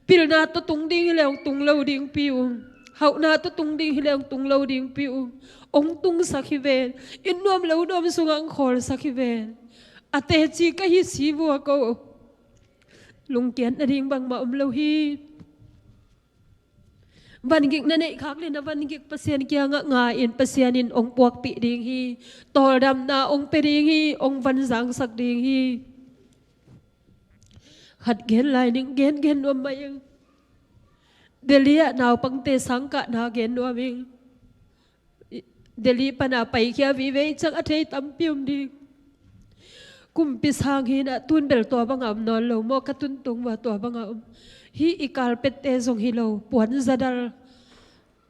Pilna tawh tung ding hi leh ong tung lo dingpi ung. Hauhna tawh tung ding hi leh ong tung lo dingpi ung. Ong tungsak hi ven. Inn nuam lo nuam sungah ong khawlsak hi ven. A teci ka hi si vua ko. Lungkiat nading bangmah om lo hi. Vangik na neih khak leh na vangik Pasian kiangah nga in, Pasian in ong puakpih ding hi. Tawldamna ong pia ding hi, ong vanzangsak ding hi. Khat gen lai ning, gen gen nuam mah ing. Delhi ah naupangte sangkahna gen nuam ing. Delhi pana paikhia vive ciang a thei tampi om ding. Kumpi sang hi-in ah tun bel tua bangah om nawn lo maw, ka tun tung ua tua bangah om. Hih i carpet-te zong hi lo, puan zadal.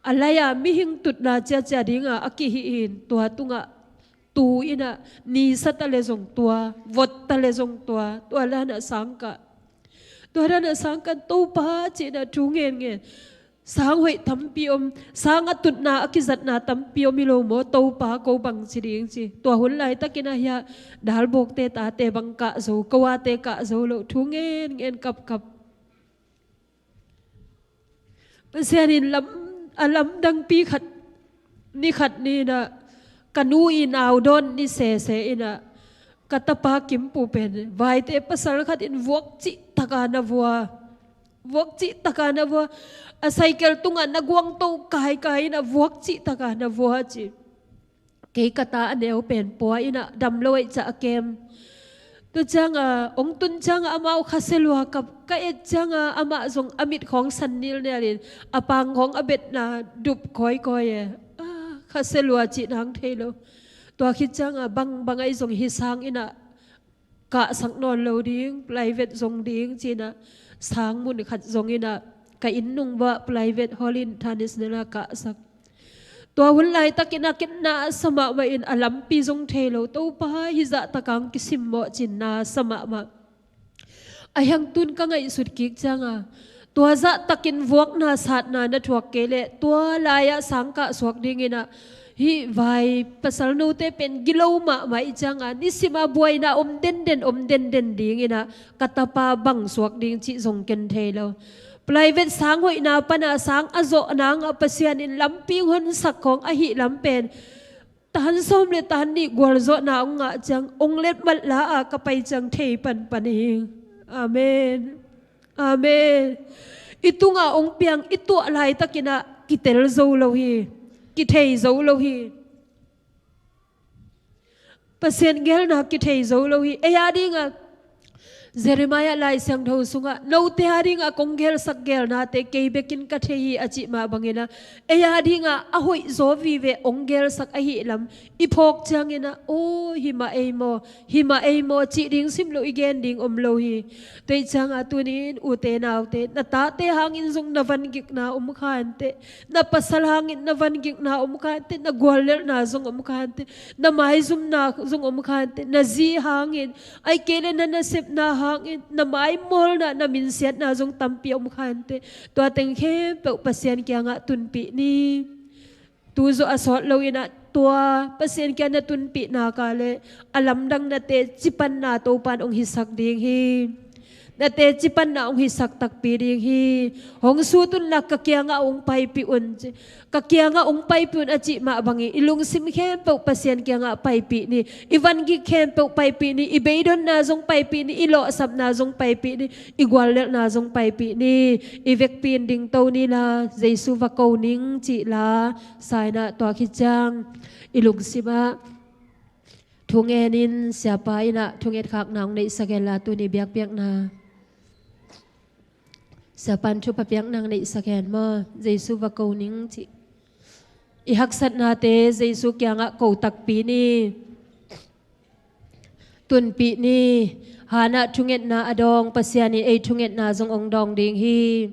A lai-a mihing tutna ciacia dinga a kihih in tua tungah tu in ah, ni sa ta le zong tua, vot ta le zong tua, tua lai-in ah sangkah. Tua lai-in ah sangkah, Topa ci-in ah thu ngen ngen. Sang hoih tampi om, sang a tutna a kizatna tampi om hi lo maw, Topa ko bang ci ding ci. Tua hun laitakin ah hiah dalbawkte tate bang kah zo, ko ate kah zo lo, thu ngen ngen kapkap. Pasian in lam, a lamdangpi khat, ni khat ni-in ah, ka nu i nau dawn ni sese in ah, ka tapa Kimpu pen, vaite pasal khat in vuak cih taka na vua. Vuak cih taka na vua. A cycle tungah na guangto kaikai in ah vuak cih taka na vua ci. Kei ka ta a neu pen pua in ah dam lo ahih ciah a kem. Tua ciangah, hong tun ciangah amau khasia lua kap, ka et ciangah amah zong a mit khawng san nilnial in, a pang khawng a betna dup kawikawi e. Ah, khasia lua cih nang thei lo. Tua khit ciangah bang, bang ahi zong hih sang in ah kahsak nawn lo ding, private zong ding ci-in ah, sang mun khat zong in ah, ka inn nung uah private Holy International ah kahsak. Tua hun laitakin ah ken na a sa mahmah in, a lampi zong thei lo, Topa hih zahtak hong kisimmawh ci-in na a sa mahmah. A hiang tun ka ngaihsut kik ciangah, tua zahtakin vuakna satna na thuak kei leh, tua lai-ah sangkah suak dingin ah, hih vai pasal note pen gilo mahmah ih ciangah, nisim a buaina om denden, om denden dingin ah, ka tapa bang suak ding cih zong ken thei lo. Private sang hoihna pana sang a zawh nangah Pasian in lampi hong honsak khawng ahih lam pen, tan sawm le tan nih gualzawhna hong ngah ciang, hong letmat la-a ka pai ciang thei panpan hi. Amen. Amen. I tungah hong piang, i tuah laitakin ah kitel zo lo hi. Kithei zo lo hi. Pasian geelna kithei zo lo hi. Ei a dingah, Jeremiah Lai Siangtho sungah, note a dingah kong geelsak geelnate kei bekin ka thei hi a cih mah bangin ah, ei a dingah a hoihzaw vive hong geelsak ahih lam i phawk ciangin ah, aw, hi mah ei maw, hi mah ei maw cih ding sim loh i gen ding om lo hi. Tua ih ciangah tuni-in ute naute, na tate hangin zong na vangikna om kha inteh, na pasal hangin na vangikna om kha inteh, na guallelhna zong om kha inteh, na maizumna zong om kha inteh, na zi hangin, ahih kei leh na nasepna hangin, na maimawlna, na minsiatna zong tampi om kha inteh. Tua teng khempeuh Pasian kiangah tunpih ni. Tu zawh a sawt loin ah tua Pasian kiang na tunpih nak leh, a lamdang na teci panna Topa in hong hisak ding hi. Na teci panna hong hisak takpi ding hi. Hong sut unla ka kiangah hong paipih un ci. Ka kiangah hong paipih un a cih mah bangin, i lungsim khempeuh Pasian kiangah paipih ni. I vangik khempeuh paipih ni. I beidonna zong paipih ni. I lawhsapna zong paipih ni. I guallelhna zong paipih ni. I vekpi in dingto ni la, Jesu va ko ning cih la. Sa in ah, tua khit ciang i lungsim ah thu ngenin, siapa in ah thunget khakna hong neihsak hen la, tuni biakpiakna. Siapa in thupha piakna hong neihsak hen maw, Jesu va ko ning cih. I haksatnate Jesu kiangah ko takpi ni. Tunpih ni. Hannah thungetna a dawng Pasian in ei thungetna zong hong dawng ding hi.